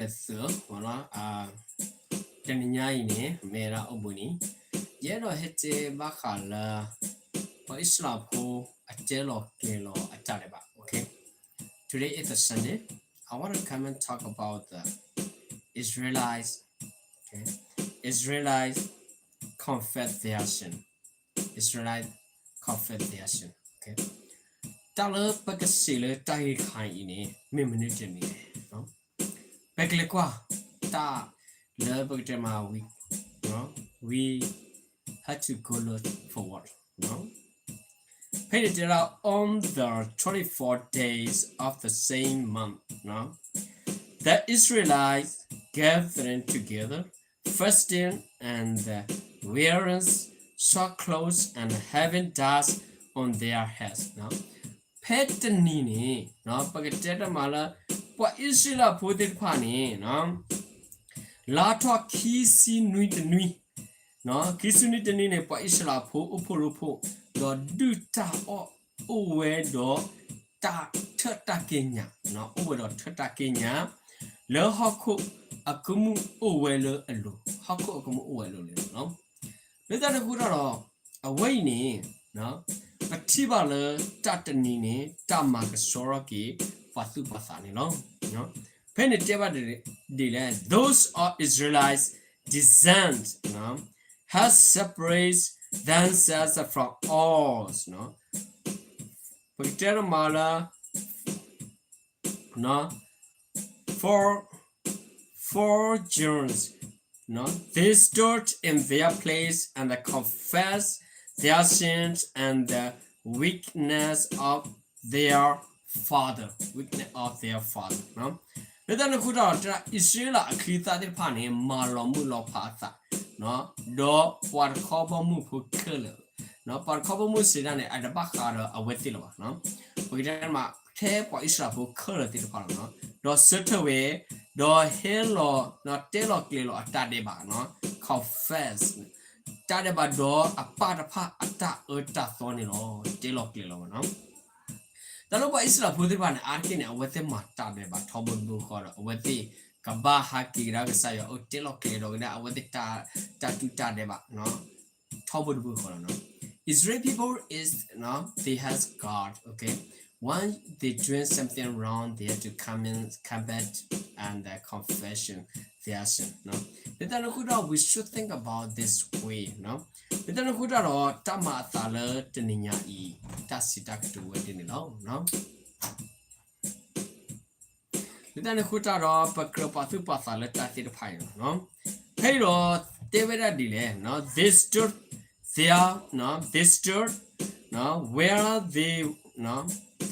ပသုးမနီၤ, တနံၤညါအံၤန့ၣ် မ့ၢ်ဒၣ်အိၣ်ဘှံးနံၤ, ယအဲၣ်ဒိးဟဲတဲဘၣ်ဃးလၢ ပှၤအံၣ်စရ့လးဖိအတဲလီၤကျဲၤလီၤအတၢ်ဒဲးဘး, okay? Today is a Sunday. I want to come and talk about the Israelites, okay? Israelites confess their sin. Israelite confess their sin, okay? တၢ်လၢပကစံးလၢတၢ်ဂ့ၢ်တခါအံၤန့ၣ် မ့ၢ်မနုၤတမံၤလဲၣ်. ပကလဲၤကွၢ်တၢ်လၢပကတဲမး we, we have to go look forward. ဖဲန့ၣ်တဲဒၣ် on the twenty-fourth day of the same month, the Israelites gathered together, fasting and wearing sackcloth and having dust on their heads. ဖဲတနံၤန့ၣ် ပကတဲတမးလၢ ပှၤအံၣ်စရ့လးဖိသ့ၣ်တဖၣ်န့ၣ် လါထီၣ်ခံဆံနွံတနွံ, ခံဆံနွံတနွံန့ၣ် ပှၤအံၣ်စရ့လးဖိအိၣ်ဖှိၣ်ရိဖှိၣ် ဒီးဒုၣ်တၢ်အီၣ်အိၣ်ဝဲဒီး တၢ်ထၢၣ်တၢ်က့ညါ, အိၣ်ဝဲဒီးထၢၣ်တၢ်က့ညါ လၢဟီၣ်ခိၣ်အကမူၣ်အိၣ်ဝဲလၢအလိၤ, ဟီၣ်ခိၣ်အကမူၣ်အိၣ်ဝဲလၢအလိၤန့ၣ်လီၤ. လၢတၢ်န့ၣ်အဃိတၢ်ဒီး အဝဲအံၤန့ၣ် ပထံၣ်ဘၣ်လၢတၢ်တနံၤန့ၣ် တၢ်မၤကဆှီထီၣ်က့ၤ ပှၤသူၣ်ပှၤသးန့ၣ်လီၤ. ဖဲန့ၣ်တဲဘၣ်ဒ်လဲၣ်, those of Israel's descent have separated themselves from all, ပကတဲတမးလၢ for, for Jews, they stood in their place and confessed their sins and the wickedness of their father, wickedness of their father. လၢတၢ်န့ၣ်အဃိတၢ်ဒီး အံၣ်စရ့လးအချံအသၣ်သ့ၣ်တဖၣ်န့ၣ် မၤလီၤမုၢ်လီၤဖးအသး ဒီးပှၤတခီဘီမုၢ်ဖိခဲလၢာ်, ပှၤတခီဘီမုၢ်စံးဒၣ်န့ၣ် အတဘၣ်ဃးဒီးအဝဲသ့ၣ်လၢၤဘၣ်. ပကတဲမး ထဲပှၤအံၣ်စရ့လးဖိခဲလၢာ်သ့ၣ်တဖၣ်လီၤ. ဒီးဆၢထၢၣ်ဝဲ, ဒီးဟဲလီၤ, ဒီးတဲလီၤကျဲၤလီၤအတၢ်ဒဲးဘး, confess တၢ်ဒဲးဘးဒီးအပၢ်တဖၣ်အတၢ်အၢတၢ်သီန့ၣ်လီၤ. တဲလီၤကျဲၤလီၤဝဲနီၤ. တၢ်လၢပှၤအံၣ်စရ့လးဖိသ့ၣ်တဖၣ်န့ၣ် အါတက့ၢ်န့ၣ် အဝဲသ့ၣ်မၤတၢ်ဒဲးဘးထီဘိတဘိဃီဒီး အဝဲသ့ၣ်ကဘၣ်ဟးက့ၤကဒါကစၢ်ယွၤအအိၣ် တဲလီၤကျဲၤလီၤကဒါ အဝဲသ့ၣ်တၢ်ဒဲးဘး ထီဘိတဘိဃီလီၤ. Israel people is, they has God, okay? When they doing something wrong, they have to come in, come back and confession their sin. လၢတၢ်န့ၣ်အဃိဒီး we should think about this way. လၢတၢ်န့ၣ်အဃိတၢ်ဒီး တၢ်မၤအသးလၢတနံၤညါအံၤ တၢ်စံးတၢ်ကတိၤဝဲဒ်န့ၣ်လီၤ. လၢတၢ်န့ၣ်အဃိတၢ်ဒီး ပကြၢးပာ်သူၣ်ပာ်သးလၢတၢ်သ့ၣ်တဖၣ်အံၤလီၤ. ဖဲအံၤဒီး တဲဝဲဒၣ်ဒ်လဲၣ်, they stood there, they stood where they,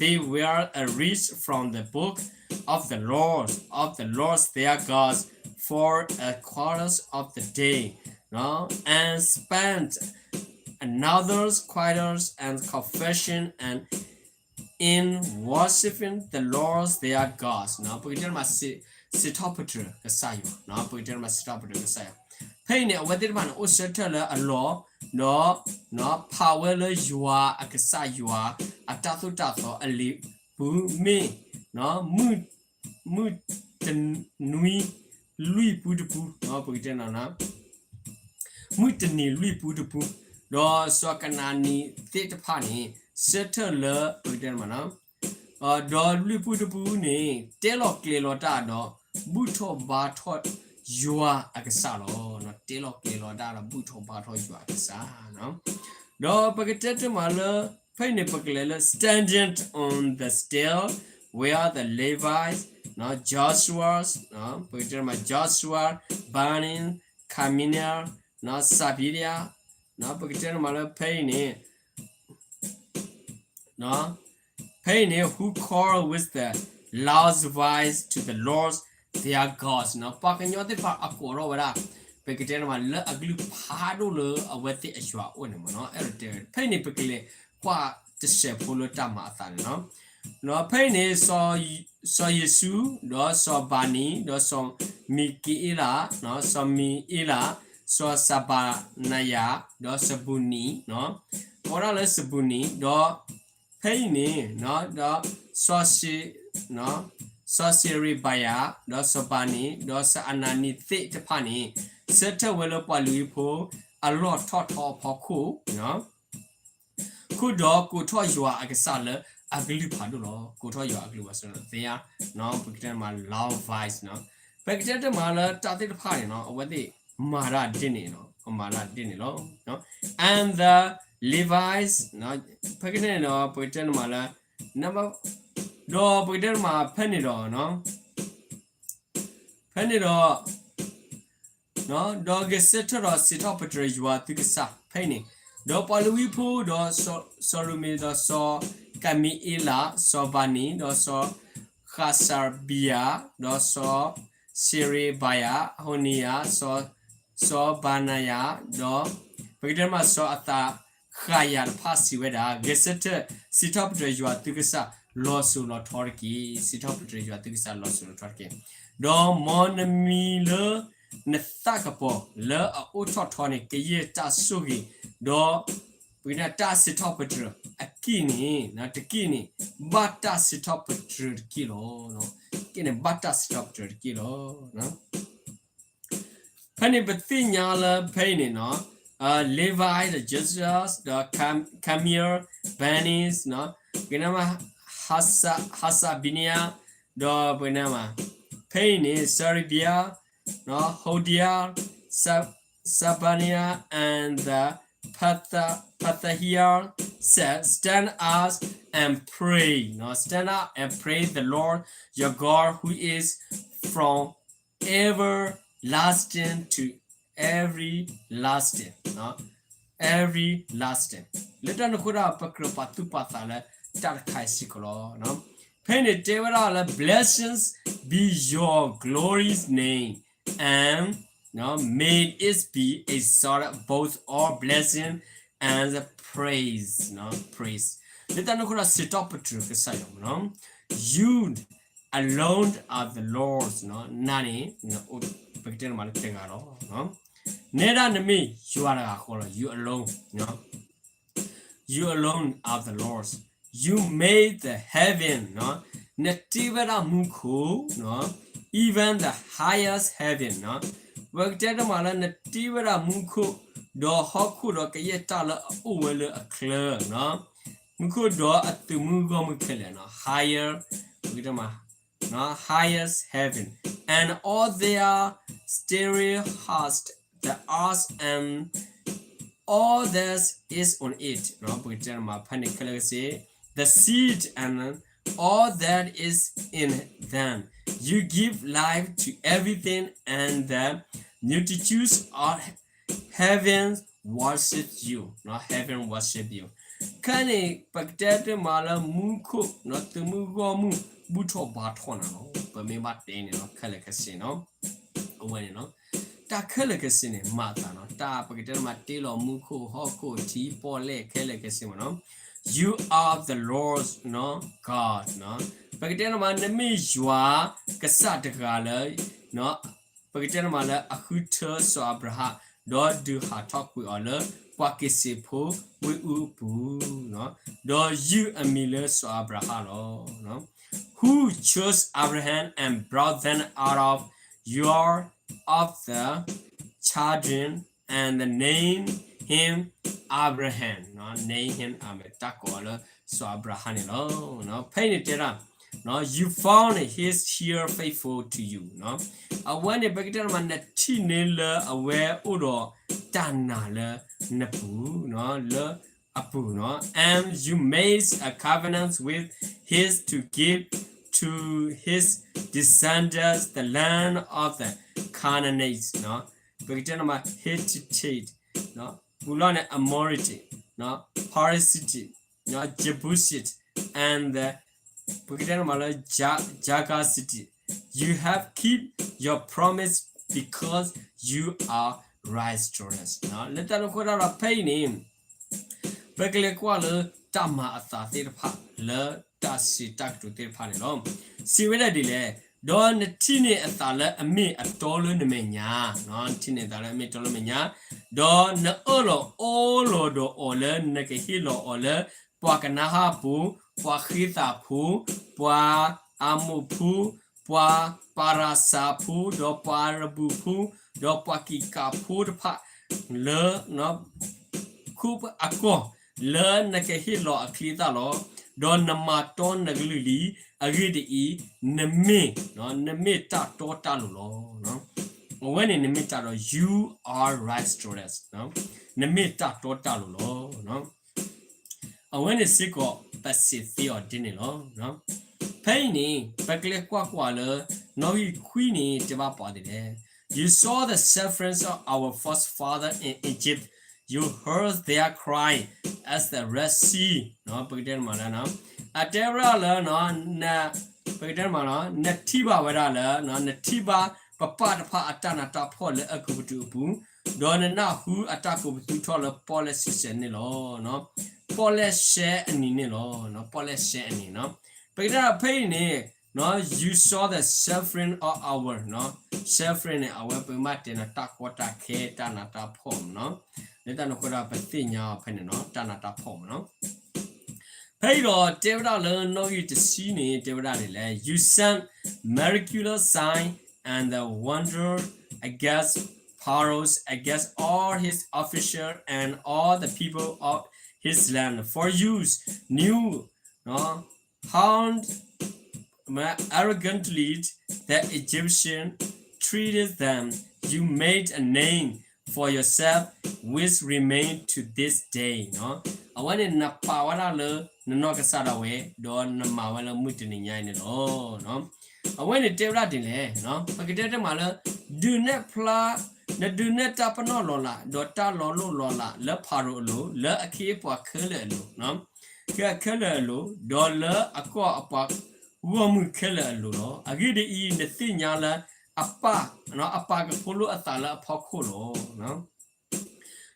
they were erased from the book of the laws of the Lord their God for a quarter of the day, and spent another quarter and confession and in worshiping the Lord their God. ပကတဲမး စံးထီၣ်ပတြၢၤကစၢ်ယွၤ, ပကတဲမး စံးထီၣ်ပတြၢၤကစၢ်ယွၤ. ဖဲအံၤန့ၣ် အဝဲသ့ၣ်တဖၣ်န့ၣ် အိၣ်ဆၢထၢၣ်လၢအလီၢ်, ဒီး ဖးဝဲလၢယွၤအကစၢ်ယွၤ အတၢ်သိၣ်တၢ်သီအလံာ်ပူၤမ့ၢ် မုၢ်တနွံလွံၢ်ပူတပူ, ပကတဲ မုၢ်တနံၤလွံၢ်ပူတပူ, ဒီးစီၤကနၤနံၤသ့ၣ်တဖၣ်န့ၣ် ဆၢထၢၣ်လၢ ပကတဲမး ဒီးလွံၢ်ပူတပူန့ၣ် တဲလီၤကျဲၤလီၤတၢ်ဒီး ဘူၣ်ထီၣ်ဘါထီၣ်ယွၤအကစၢ်လီၤ. တဲလီၤကျဲၤလီၤတၢ်ဒီး ဘူၣ်ထီၣ်ဘါထီၣ်ယွၤအကစၢ်. ဒီးပကတဲတမးလၢ ဖဲအံၤန့ၣ် ပကလဲၤလၢ standing on the stair where the Levites, Joshua, ပကတဲတမး Joshua, Bani, Kadmiel, Shephatiah, ပကတဲတမးလၢဖဲအံၤန့ၣ် ဖဲအံၤန့ၣ် who call with the loud voice to the Lord their God, ပှၤကညီသ့ၣ်တဖၣ်အကိးထီၣ်ဝဲဒၣ် ပကတဲတမး လၢအကလုၢ်ဖးဒိၣ်လၢအဝဲသ့ၣ်အယွၤအအိၣ်န့ၣ်မးနီၤ. အဲၣ်ဒိးတဲဝဲ ဖဲအံၤန့ၣ် ပကလဲၤကွၢ်တစဲးဖိလၢတၢ်မၤအသးန့ၣ်လီၤ. ဖဲအံၤန့ၣ် စီၤယ့ၡူး, ဒီးစီၤဘၤနံ, ဒီးစီၤမံက့အ့လး, စီၤမံအ့လး, စီၤစဘနယၤ, ဒီးစဘူနံ, ကိးဒၣ်လၢစဘူနံ, ဒီးဖဲအံၤန့ၣ် ဒီးစီၤၡ့, စီၤစ့ရ့ဘယၤ, ဒီးစီၤဘၤနံ, ဒီးစီၤအနၤနံၤသ့ၣ်တဖၣ်န့ၣ် ဆၢထၢၣ်ဝဲလၢပှၤလုၢ်ဟံၣ်ဖိအလီၢ်ထီၣ်ထီအဖီခိၣ်, ဃုာ်ဒီးကိးထီၣ်ယွၤအကစၢ်လၢအကလုၢ်ဖးဒိၣ်လီၤ. ကိးထီၣ်ယွၤအကလုၢ်ဘၣ်ဆၣ်သ့ဧါ, ပကတဲမး Levites နီၤ, ပကတဲတမးလၢတၢ်သ့ၣ်တဖၣ်န့ၣ်နီၤ အဝဲသ့ၣ်မၤတၢ်ဒ်န့ၣ်နီၤ, မၤတၢ်ဒ်န့ၣ်လီၤ. And the Levites, ဖဲကန့ၣ်ဒီး ပကတဲတမးလၢ ဒီးပကတဲတမးဖဲန့ၣ်ဒီး ဖဲန့ၣ်ဒီး ဒီးဂဲၤဆၢထၢၣ်ဒီးစံးထီၣ်ပတြၢၤယွၤသုကစၢ်ဖဲအံၤန့ၣ်, ဒီးပှၤလ့ၤဝံဖိ ဒီးစီၤရူမ့ၤ ဒီးစီၤကမံအ့လး, စီၤဘၤနံ, ဒီးစီၤဃးစၢဘံယၤ, ဒီးစီၤစ့ရ့ဘၤယၤ, ဟိနံယၤ, စီၤဘၤနယၤ, ဒီးပကတဲမးစီၤအသးဃးယၤတဖၣ်စံးဝဲဒၣ်, ဂဲၤဆၢထၢၣ် စံးထီၣ်ပတြၢၤယွၤသုကစၢ်လီၤစိၤလီၤထီတက့ၢ်. စံးထီၣ်ပတြၢၤယွၤသုကစၢ်လီၤစိၤလီၤထီတက့ၢ်. ဒီးမ်နမံၤလၢနသးကပီၤလၢအအိၣ်ထီၣ်ထီန့ၣ် ကယဲၢ်တၢ်ဆိၣ်ဂ့ၤ, ဒီး ပကတဲတၢ်စံးထီၣ်ပတြၢၤအက့ၢ်န့ၣ် တက့ၢ်န့ၣ် ဘၣ်တၢ်စံးထီၣ်ပတြၢၤတက့ၢ်လီၤ. က့ၢ်န့ၣ် ဘၣ်တၢ်စံးထီၣ်ပတြၢၤတက့ၢ်လီၤ. ဖဲန့ၣ်ပသ့ၣ်ညါလၢဖဲအံၤန့ၣ်နီၤ, Levi, the Joseph, the Cam-, Camir, Bennies, ကနမ Hasabnia, ဒီးပကနမ ဖဲအံၤန့ၣ် Serebia, Hodiah, Sa-, Sabaniah, and the Petha-, Pethahiah said, Stand up and pray, no? Stand up and pray the Lord your God, who is from everlasting to everlasting, everlasting. လၢတၢ်န့ၣ်အဃိဒီး ပကြၢးပာ်သူၣ်ပာ်သးလၢတၢ်တခါအံၤစ့ၢ်ကီးလီၤ. ဖဲန့ၣ်တဲဝဲဒၣ်လၢ Blessings be your glorious name, and may it be exalted both all blessing and the praise, praise. လၢတၢ်န့ၣ်အဃိဒီး စံးထီၣ်ပတြၢၤကစၢ်ယွၤမ့ၢ်နီၤ, You alone are the Lord, နၤန့ၣ် ပကတဲမးလၢတဂၤလီၤ. နဲဒၣ်နမ့ၢ်ယွၤတဂၤဃီလီၤ, you alone, you alone are the Lord. You made the heaven, နတ့ဝဲဒၣ်မူခိၣ်, even the highest heaven, ပကတဲတမးလၢနတ့ဝဲဒၣ်မူခိၣ်, ဒီးဟီၣ်ခိၣ်ဒီးကယဲၢ်တၢ်လၢအအိၣ်ဝဲလၢအချၢ, မူခိၣ်ဒီးအသုးမုၢ်ဂီၢ်မုၢ်ခဲလၢာ်, higher, ပကတဲမး highest heaven, and all their starry host, the earth and all that is on it, ပကတဲမးဖဲန့ၣ်ခဲလၢာ်ခဲဆ့, the sea and all that is in them. You give life to everything, and the multitudes of heaven worship you, heaven worship you. ခဲန့ၣ် ပကတဲတမးလၢမူခိၣ် သုးမုၢ်ဂီၢ်မုၢ် ဘူၣ်ထီၣ်ဘါထီၣ်နၤလီၤ. ပမ့ၢ်ဘၣ်တဲန့ၣ်လီၤ ခဲလၢာ်ခဲဆ့နီၤ, အဝဲန့ၣ်လီၤ. တၢ်ခဲလၢာ်ခဲဆ့န့ၣ် မၤအသးနီၤ, တၢ်ပကတဲတမးတ့လီၤမူခိၣ် ဟီၣ်ခိၣ် ထံ ပီၣ်လဲၣ် ခဲလၢာ်ခဲဆ့မးနီၤ. You are the Lord, God, ပကတဲတမး နမ့ၢ်ယွၤကစၢ်တဂၤလၢ ပကတဲတမးလၢအဃုထၢစီၤအၤဘြၤဟၣ် ဒီးဒုးဟးထီၣ်ကွံာ်အီၤလၢပှၤက့ၤစ့းဖိဝ့ၢ်အူပူၤ, ဒီးယုၢ်အမံၤလၢစီၤအၤဘြၤဟၣ်လီၤ. Who chose Abraham and brought them out of Ur of the Chaldeans, and named him Abraham, named him Abraham, တၢ်ကိးအီၤလၢစီၤအၤဘြၤဟၣ်န့ၣ်လီၤ. ဖဲအံၤန့ၣ်တဲဒၣ် You found his heart faithful to you, အဝဲန့ၣ် ပကတဲတမး နထံၣ်န့ၢ်လၢအဝဲအိၣ်ဒီးတၢ်နာ်လၢနပူၤ, လၢအပူၤနီၤ, and you made a covenant with his to give to his descendants the land of the Canaanites, ပကတဲတမး Hittite, ပူၤလီၢ်န့ၣ် Amorite, Perizzite, Jebusite, and the ပကတဲတမးလၢ Girgashite, you have keep your promise because you are righteous. လၢတၢ်န့ၣ်အဃိဒီးဖဲအံၤန့ၣ် ပကလဲၤကွၢ်လၢတၢ်မၤအသးသ့ၣ်တဖၣ် လၢတၢ်စံးတၢ်ကတိၤသ့ၣ်တဖၣ်န့ၣ်လီၤ. စံးဝဲဒၣ်ဒ်လဲၣ်, ဒီးနထံၣ်န့ၢ်အသးလၢအမ့ၢ်အတီလၢနမဲာ်ညါ, နထံၣ်န့ၢ်အသးလၢအမ့ၢ်အတီလၢမဲာ်ညါ, ဒီးနအၢၣ်လီၤအီလီၤဒီးအီၤလၢနကဟ့ၣ်လီၤအီၤလၢ ပှၤကနၤဧၣ်ဖိ, ပှၤဃ့သးဖိ, ပှၤ အမိၣ်ဖိ, ပှၤပၤရၤစၤဖိ, ဒီးပှၤအၤရဘူၤဖိ, ဒီးပှၤကံးကးဖိတဖၣ် လၢ ခိအကီၢ် လၢနကဟ့ၣ်လီၤအချံအသၣ်လီၤ. ဒီးနမၤတီနကလုၢ်လံ, အဂ့ၢ်ဒ်အံၤ, နမ့ၢ်, နမ့ၢ်တၢ်တီတၢ်လိၤလီၤ. အဝဲန့ၣ်နမ့ၢ်တၢ်တီ, you are righteous, နမ့ၢ်တၢ်တီတၢ်လိၤလီၤ. အဝဲန့ၣ်စ့ၢ်ကီး ပစံးသ့အီၤဒ်န့ၣ်လီၤ. ဖဲအံၤန့ၣ် ပကလဲၤကွၢ်ကွၢ်လၢ နီၣ်ဂံၢ်ခွံန့ၣ် တဲဘၣ်ပှၤဒ်လဲၣ်. You saw the sufferings of our forefathers in Egypt, you heard their cry at the Red Sea, ပကတဲမးလၢ အတဲဝဲဒၣ်လၢ ပကတဲမးလီၤ, နထံၣ်ဘၣ်ဝဲဒၣ်လၢ နထံၣ်ဘၣ်ပပၢ်တဖၣ်အတၢ်နးတၢ်ဖှီၣ်လၢအကူပတူးအပူၤ, ဒီးနနၢ်ဟူအတၢ်ကိးပသူထီၣ်လၢပီၣ်လဲၣ်ဆံဆဲးန့ၣ်လီၤ. ပီၣ်လဲၣ်ဆဲအနံၤန့ၣ်လီၤ. ပီၣ်လဲၣ်ဆဲအနံၤ, ပကတဲဖဲအံၤန့ၣ် you saw the suffering of our, suffering န့ၣ် အဝဲပမ့ၢ်တဲန့ၣ် တၢ်ကီတၢ်ခဲ တၢ်နးတၢ်ဖှီၣ်မးနီၤ. လၢတၢ်န့ၣ်အဃိဒီး ပသ့ၣ်ညါအီၤဖဲန့ၣ်နီၤ တၢ်နးတၢ်ဖှီၣ်မးနီၤ. ဖဲအံၤဒီးတဲဝဲဒၣ်လၢနီၣ်ဂံၢ်တဆံန့ၣ် တဲဝဲဒၣ်ဒ်လဲၣ်. You sent miraculous sign and the wonder against Pharaoh, against all his officials and all the people of his land. For you knew how arrogantly the Egyptians treated them. You made a name for yourself, which remain to this day. အဝဲန့ၣ်နပာ်ဝဲဒၣ်လၢနနီၢ်ကစၢ်ဒၣ်ဝဲ ဒီးနမၤဝဲလၢမုၢ်တနံၤညါအံၤန့ၣ်လီၤ. အဝဲန့ၣ်တဲဝဲဒၣ်ဒ်လဲၣ်, ပကတဲတမးလၢ ဒုးနဲၣ်ဖျါ, နဒုးနဲၣ်တၢ်ပနီၣ်လီၤလး ဒီးတၢ်လီၤလိၣ်လီၤလးလၢဖၤရိၤအလိၤ, လၢအခ့အပှၤခဲလၢာ်အလိၤ, ခဲခဲလၢာ်အလိၤ, ဒီးလၢအကီၢ်အပှၤဂီၢ်မုၢ်ခဲလၢာ်အလိၤလီၤ. အဂ့ၢ်ဒ်အံၤ, နသ့ၣ်ညါလၢအပၢ်, အပၢ်ကဖိလိာ်အသးလၢအဖီခိၣ်လီၤ.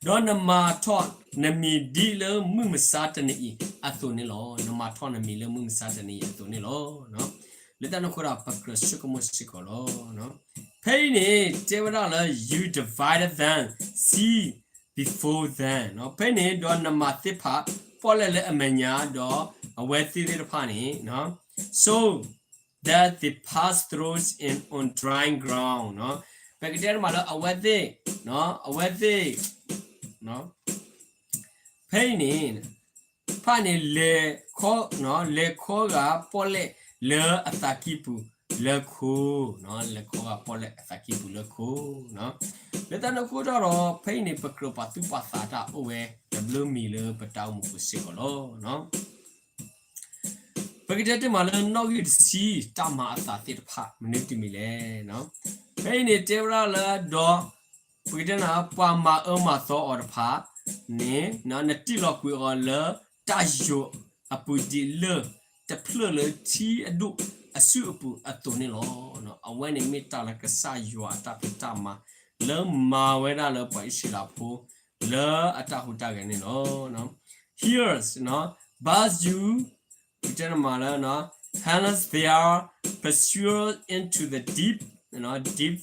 ဒီးနမၤထီၣ်နမံၤဒ်လၢမုၢ်မဆါတနံၤအံၤအသိးန့ၣ်လီၤ. နမၤထီၣ်နမံၤလၢမုၢ်မဆါတနံၤအံၤအသိးန့ၣ်လီၤ. လၢတၢ်န့ၣ်အဃိဒီး ပကြၢးဆိကမိၣ်စ့ၢ်ကီးလီၤ. ဖဲအံၤန့ၣ်တဲဝဲဒၣ်လၢ you divided the sea before them. ဖဲအံၤန့ၣ်ဒီးနမၤသ့ၣ်ဖးပီၣ်လဲၣ်လၢအမဲာ်ညါ ဒီးအဝဲသ့ၣ်သ့ၣ်တဖၣ်န့ၣ် so that they passed through it on dry ground. ပကတဲတမးလၢအဝဲသ့ၣ်, အဝဲသ့ၣ်, ဖဲအံၤန့ၣ် ဖၣ်န့ၣ် လဲၤခီဂာ်ပီၣ်လဲၣ်လၢအသးကံၢ်ပူၤလၢခိ, လဲၤခီဂာ်ပီၣ်လဲၣ်အသးကံၢ်ပူၤလၢခိ. လၢတၢ်န့ၣ်အဃိဒီး ဖဲအံၤန့ၣ် ပကြၢးပာ်သူၣ်ပာ်သးတၢ်အိၣ်ဝဲ တဘျုးမံၤလၢပတၢ်အိၣ်မူပူၤစ့ၢ်ကီးလီၤ. ပကတဲတ့ၢ်မးလၢနီၣ်ဂံၢ်တဆံ တၢ်မၤအသးသ့ၣ်တဖၣ် မနုၤတမံၤလဲၣ်. ဖဲအံၤန့ၣ်တဲဝဲဒၣ်လၢဒီး ပကတဲနၤ ပှၤမၤအၢမၤသီအီၤတဖၣ်န့ၣ် နတ့ၢ်လီၤကွံာ်အီၤလၢတၢ်ယိာ်အပူၤဒ်လၢၢ်တဖျၢၣ်လၢထံအဒိၣ်အစုၣ်အပူၤအသိးန့ၣ်လီၤ. အဝဲန့ၣ်မ့ၢ်တၢ်လၢကစၢ်ယွၤအတၢ်ဖံးတၢ်မၤ လၢမၤဝဲဒၣ်လၢပှၤအံၣ်စရ့လးဖိ လၢအတၢ်ဟူးတၢ်ဂဲၤန့ၣ်လီၤ. Here, but you, ပကတဲနၤမးလၢ unless they are plunged into the deep, deep,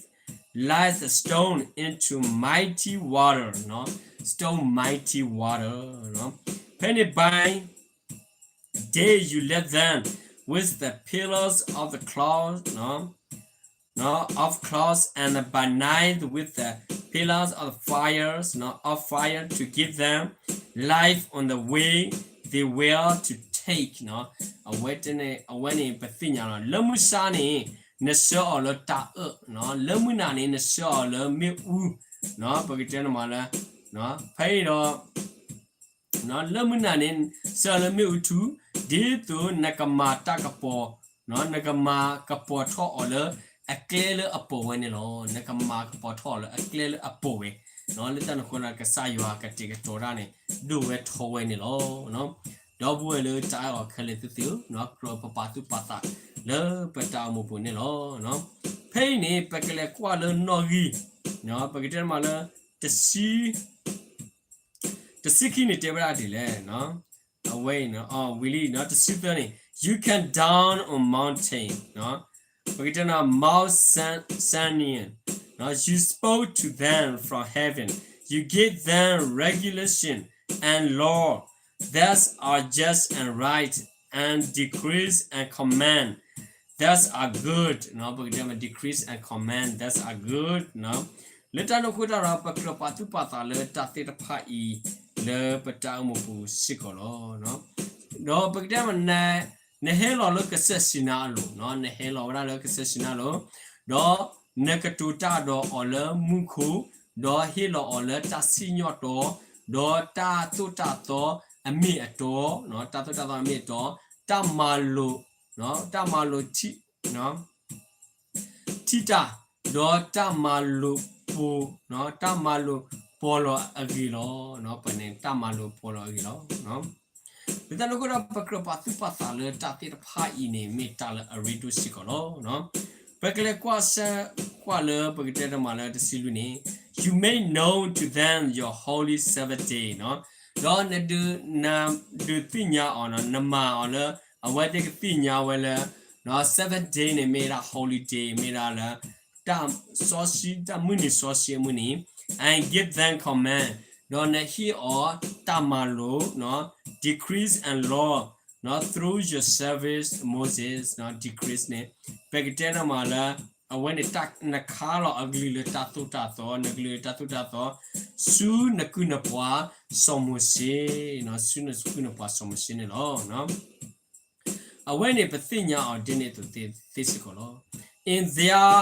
like a stone into mighty water, stone mighty water. ဖဲန့ၣ် by day you led them with the pillars of the cloud, of clouds, and by night with the pillars of fires, of fire to give them light on the way they were to take. အဝဲန့ၣ် အဝဲန့ၣ်ပသ့ၣ်ညါလီၤ. လၢမုၢ်ဆါန့ၣ် နဆှၢအီၤလၢတၢ်အၢၣ်, လၢမုၢ်နၤန့ၣ် နဆှၢအီၤလၢမ့ၣ်အူ, ပကတဲနၤမးလၢ ဖဲအံၤဒီး လၢမုၢ်နၤန့ၣ် ဆှၢအီၤလၢမ့ၣ်အူထူ, ဒ်သိးနကမၤတၢ်ကပီၤ, နကမၤကပီၤထီၣ်အီၤလၢအကျဲလၢအပိာ်ဝဲန့ၣ်လီၤ. နကမၤကပီၤထီၣ်အီၤလၢအကျဲလၢအပိာ်ဝဲ, လၢတၢ်န့ၣ်အဃိဒီး ကစၢ်ယွၤကတဲာ်ကတီၤတၢ်န့ၣ် ဒိၣ်ဝဲထီဝဲန့ၣ်လီၤ. ဒီပုၢ်ဝဲၢ်လၢတၢ်အဲၣ်အီၤခဲလၢာ်သ့ၣ်ဧၢ, ကြၢးပပာ်သူၣ်ပာ်သးလၢပတၢ်အိၣ်မူပူၤန့ၣ်လီၤ. ဖဲအံၤန့ၣ် ပကလဲၤကွၢ်လၢနီၣ်ဂံၢ်, ပကတဲမးလၢ တဆံ တဆံခံန့ၣ်တဲဝဲဒၣ်ဒ်လဲၣ်, အဝဲအံၤ ဝံၤလံ တဆံသၢန့ၣ် you came down on mountain, ပကတဲနၤ Mount Sinai, you spoke to them from heaven, you gave them regulation and law that are just and right and decrees and command that's a good ပကတဲမ့ၢ် decrees and command that's a good လၢတၢ်န့ၣ်အဃိတၢ်ဒီး ပကြၢးပာ်သူၣ်ပာ်သးလၢတၢ်သ့ၣ်တဖၣ်အံၤလၢပတၢ်အိၣ်မူပူၤစ့ၢ်ကီးလီၤ. ဒီးပကတဲမ့ၢ် နဟဲလီၤလၢကစၢၢ်စံနါအလိၤ, နဟဲလီၤဝဲဒၣ်လၢကစၢၢ်စံနါအလိၤ, ဒီးနကတိၤတၢ်ဒီးအီၤလၢမူခိၣ်, ဒီးဟ့ၣ်လီၤအီၤလၢတၢ်စံၣ်ညီၣ်တီ, ဒီးတၢ်သိၣ်တၢ်သီအမ့ၢ်အတီ, တၢ်သိၣ်တၢ်သီအမ့ၢ်အတီ, တၢ်မၤလိာ်, တၢ်မၤလိာ် ထံၣ်တၢ်, ဒီးတၢ်မၤလိာ်ပှဲၤ, တၢ်မၤလိာ်ပှဲၤလီၤအဂ့ၢ်လီၤ. ပန့ၣ်တၢ်မၤလိာ်ပှဲၤလီၤအဂ့ၢ်လီၤ. လၢတၢ်န့ၣ်အဃိဒီး ပကြၢးပာ်သူၣ်ပာ်သးလၢတၢ်သ့ၣ်တဖၣ်အံၤန့ၣ် မ့ၢ်တၢ်လၢအရ့ဒိၣ်စ့ၢ်ကီးလီၤ. ပကလဲၤကွၢ်ဆၢကွၢ်လၢ ပကတဲတမးလၢတဆံလွံၢ်န့ၣ်, you make known to them your holy Sabbath day ဒီးနဒုးသ့ၣ်ညါအီၤ, နမၤအီၤလၢ အဝဲသ့ၣ်ကသ့ၣ်ညါဝဲလၢ Sabbath day န့ၣ် မ့ၢ်ဒၣ် holiday မ့ၢ်ဒၣ်လၢ တၢ်စီဆှံ တၢ်မုၢ်နံၤစီဆှံအမုၢ်နံၤ, and give them command ဒီးနဟ့ၣ်အီၤတၢ်မၤလိာ် decrees and law through your servant Moses decrees န့ၣ် ပကတဲတမးလၢ အဝဲန့ၣ် နခါလီၤအကလုၢ်လၢတၢ်သိၣ်တၢ်သီ, နကလုၢ်လၢတၢ်သိၣ်တၢ်သီ, ဆူနကုၢ်နပှၤစီၤမိၤၡ့, ဆူနကုၢ်နပှၤစီၤမိၤၡ့န့ၣ်လီၤ. အဝဲန့ၣ်ပသ့ၣ်ညါအီၤဒ်န့ၣ်အသိးသ့စ့ၢ်ကီးလီၤ. In their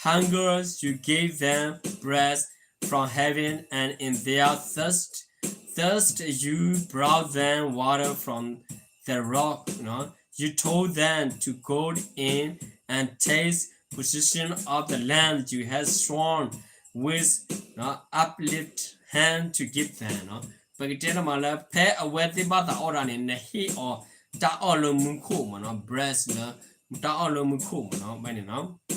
hunger you gave them bread from heaven, and in their thirst, thirst you brought them water from the rock. You told them to go in and take possession of the land you had sworn with uplifted hand to give them. ပကတဲတမးလၢ ဖဲအဝဲသ့ၣ်ဘၣ်သးအီၣ်တၢ်န့ၣ် နဟ့ၣ်အီၤတၢ်အီၣ်လၢမူခိၣ်မးနီၤ, bread လၢ တၢ်အီၣ်လၢမူခိၣ်မးနီၤ, ဝဲန့ၣ်နီၤ.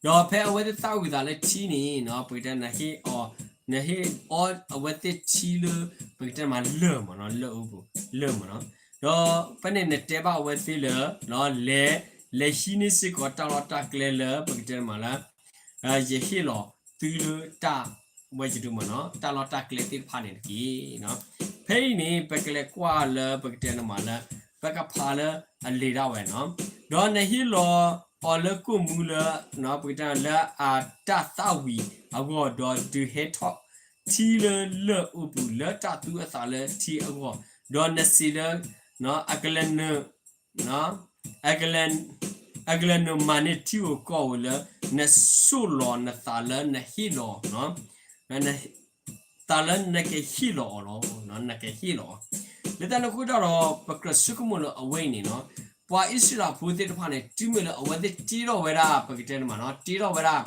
ဒီးဖဲအဝဲသ့ၣ်သၣ်ဝံၤသးလၢထံန့ၣ်နီၤ, ပကတဲနဟ့ၣ်အီၤ, နဟ့ၣ်အီၤအဝဲသ့ၣ်ထံလၢ ပကတဲမးလၢၢ်မးနီၤ, လၢၢ်အိပူၤ လၢၢ်မးနီၤ. ဒီးဖဲန့ၣ်နတဲဘၣ်အဝဲသ့ၣ်လၢ လဲၤ, လဲၤဟံးန့ၢ်စ့ၢ်ကီးတၢ်လီၢ်တၢ်ကျဲလၢ ပကတဲမးလၢ ယဟ့ၣ်လီၤသုလၢတၢ်ဝဲယဒုမးနီၤ, တၢ်လီၢ်တၢ်ကျဲသ့ၣ်တဖၣ်န့ၣ်တက့ၢ်. ဖဲအံၤန့ၣ် ပကလဲၤကွၢ်လၢပကတဲနမးလၢ ပကဖးလၢအလံာ်ဒၣ်ဝဲနီၤ. ဒီးနဟ့ၣ်လီၤအီၤလၢကိၣ်မူလၢ ပကတဲလၢအတၢ်သၣ်ဝံၤအဂီၢ်, ဒီးဒုးဟဲထီၣ်ထံလၢလၢၢ်အိပူၤ လၢတၢ်သူအသးလၢထံအဂီၢ်, ဒီးနစံးလၢ အကလဲၤ အကလဲၤနုာ်မၤန့ၢ်ထံဧိၤကီၢ်ဧိၤလၢ နဆိၣ်လီၤနသးလၢနဟ့ၣ်လီၤ, သးလၢနကဟ့ၣ်လီၤအီၤလီၤ, နကဟ့ၣ်လီၤအီၤ. လၢတၢ်န့ၣ်အဃိတၢ်ဒီး ပကြၢးဆိကမိၣ်လၢအဝဲအံၤန့ၣ်နီၤ, ပှၤအံၣ်စရ့လးဖိသ့ၣ်တဖၣ်န့ၣ် တုၤမ့ၢ်လၢအဝဲသ့ၣ်တ့ထီၣ်ဝဲဒၣ် ပကတဲန့ၣ်မးနီၤ, တ့ထီၣ်ဝဲဒၣ်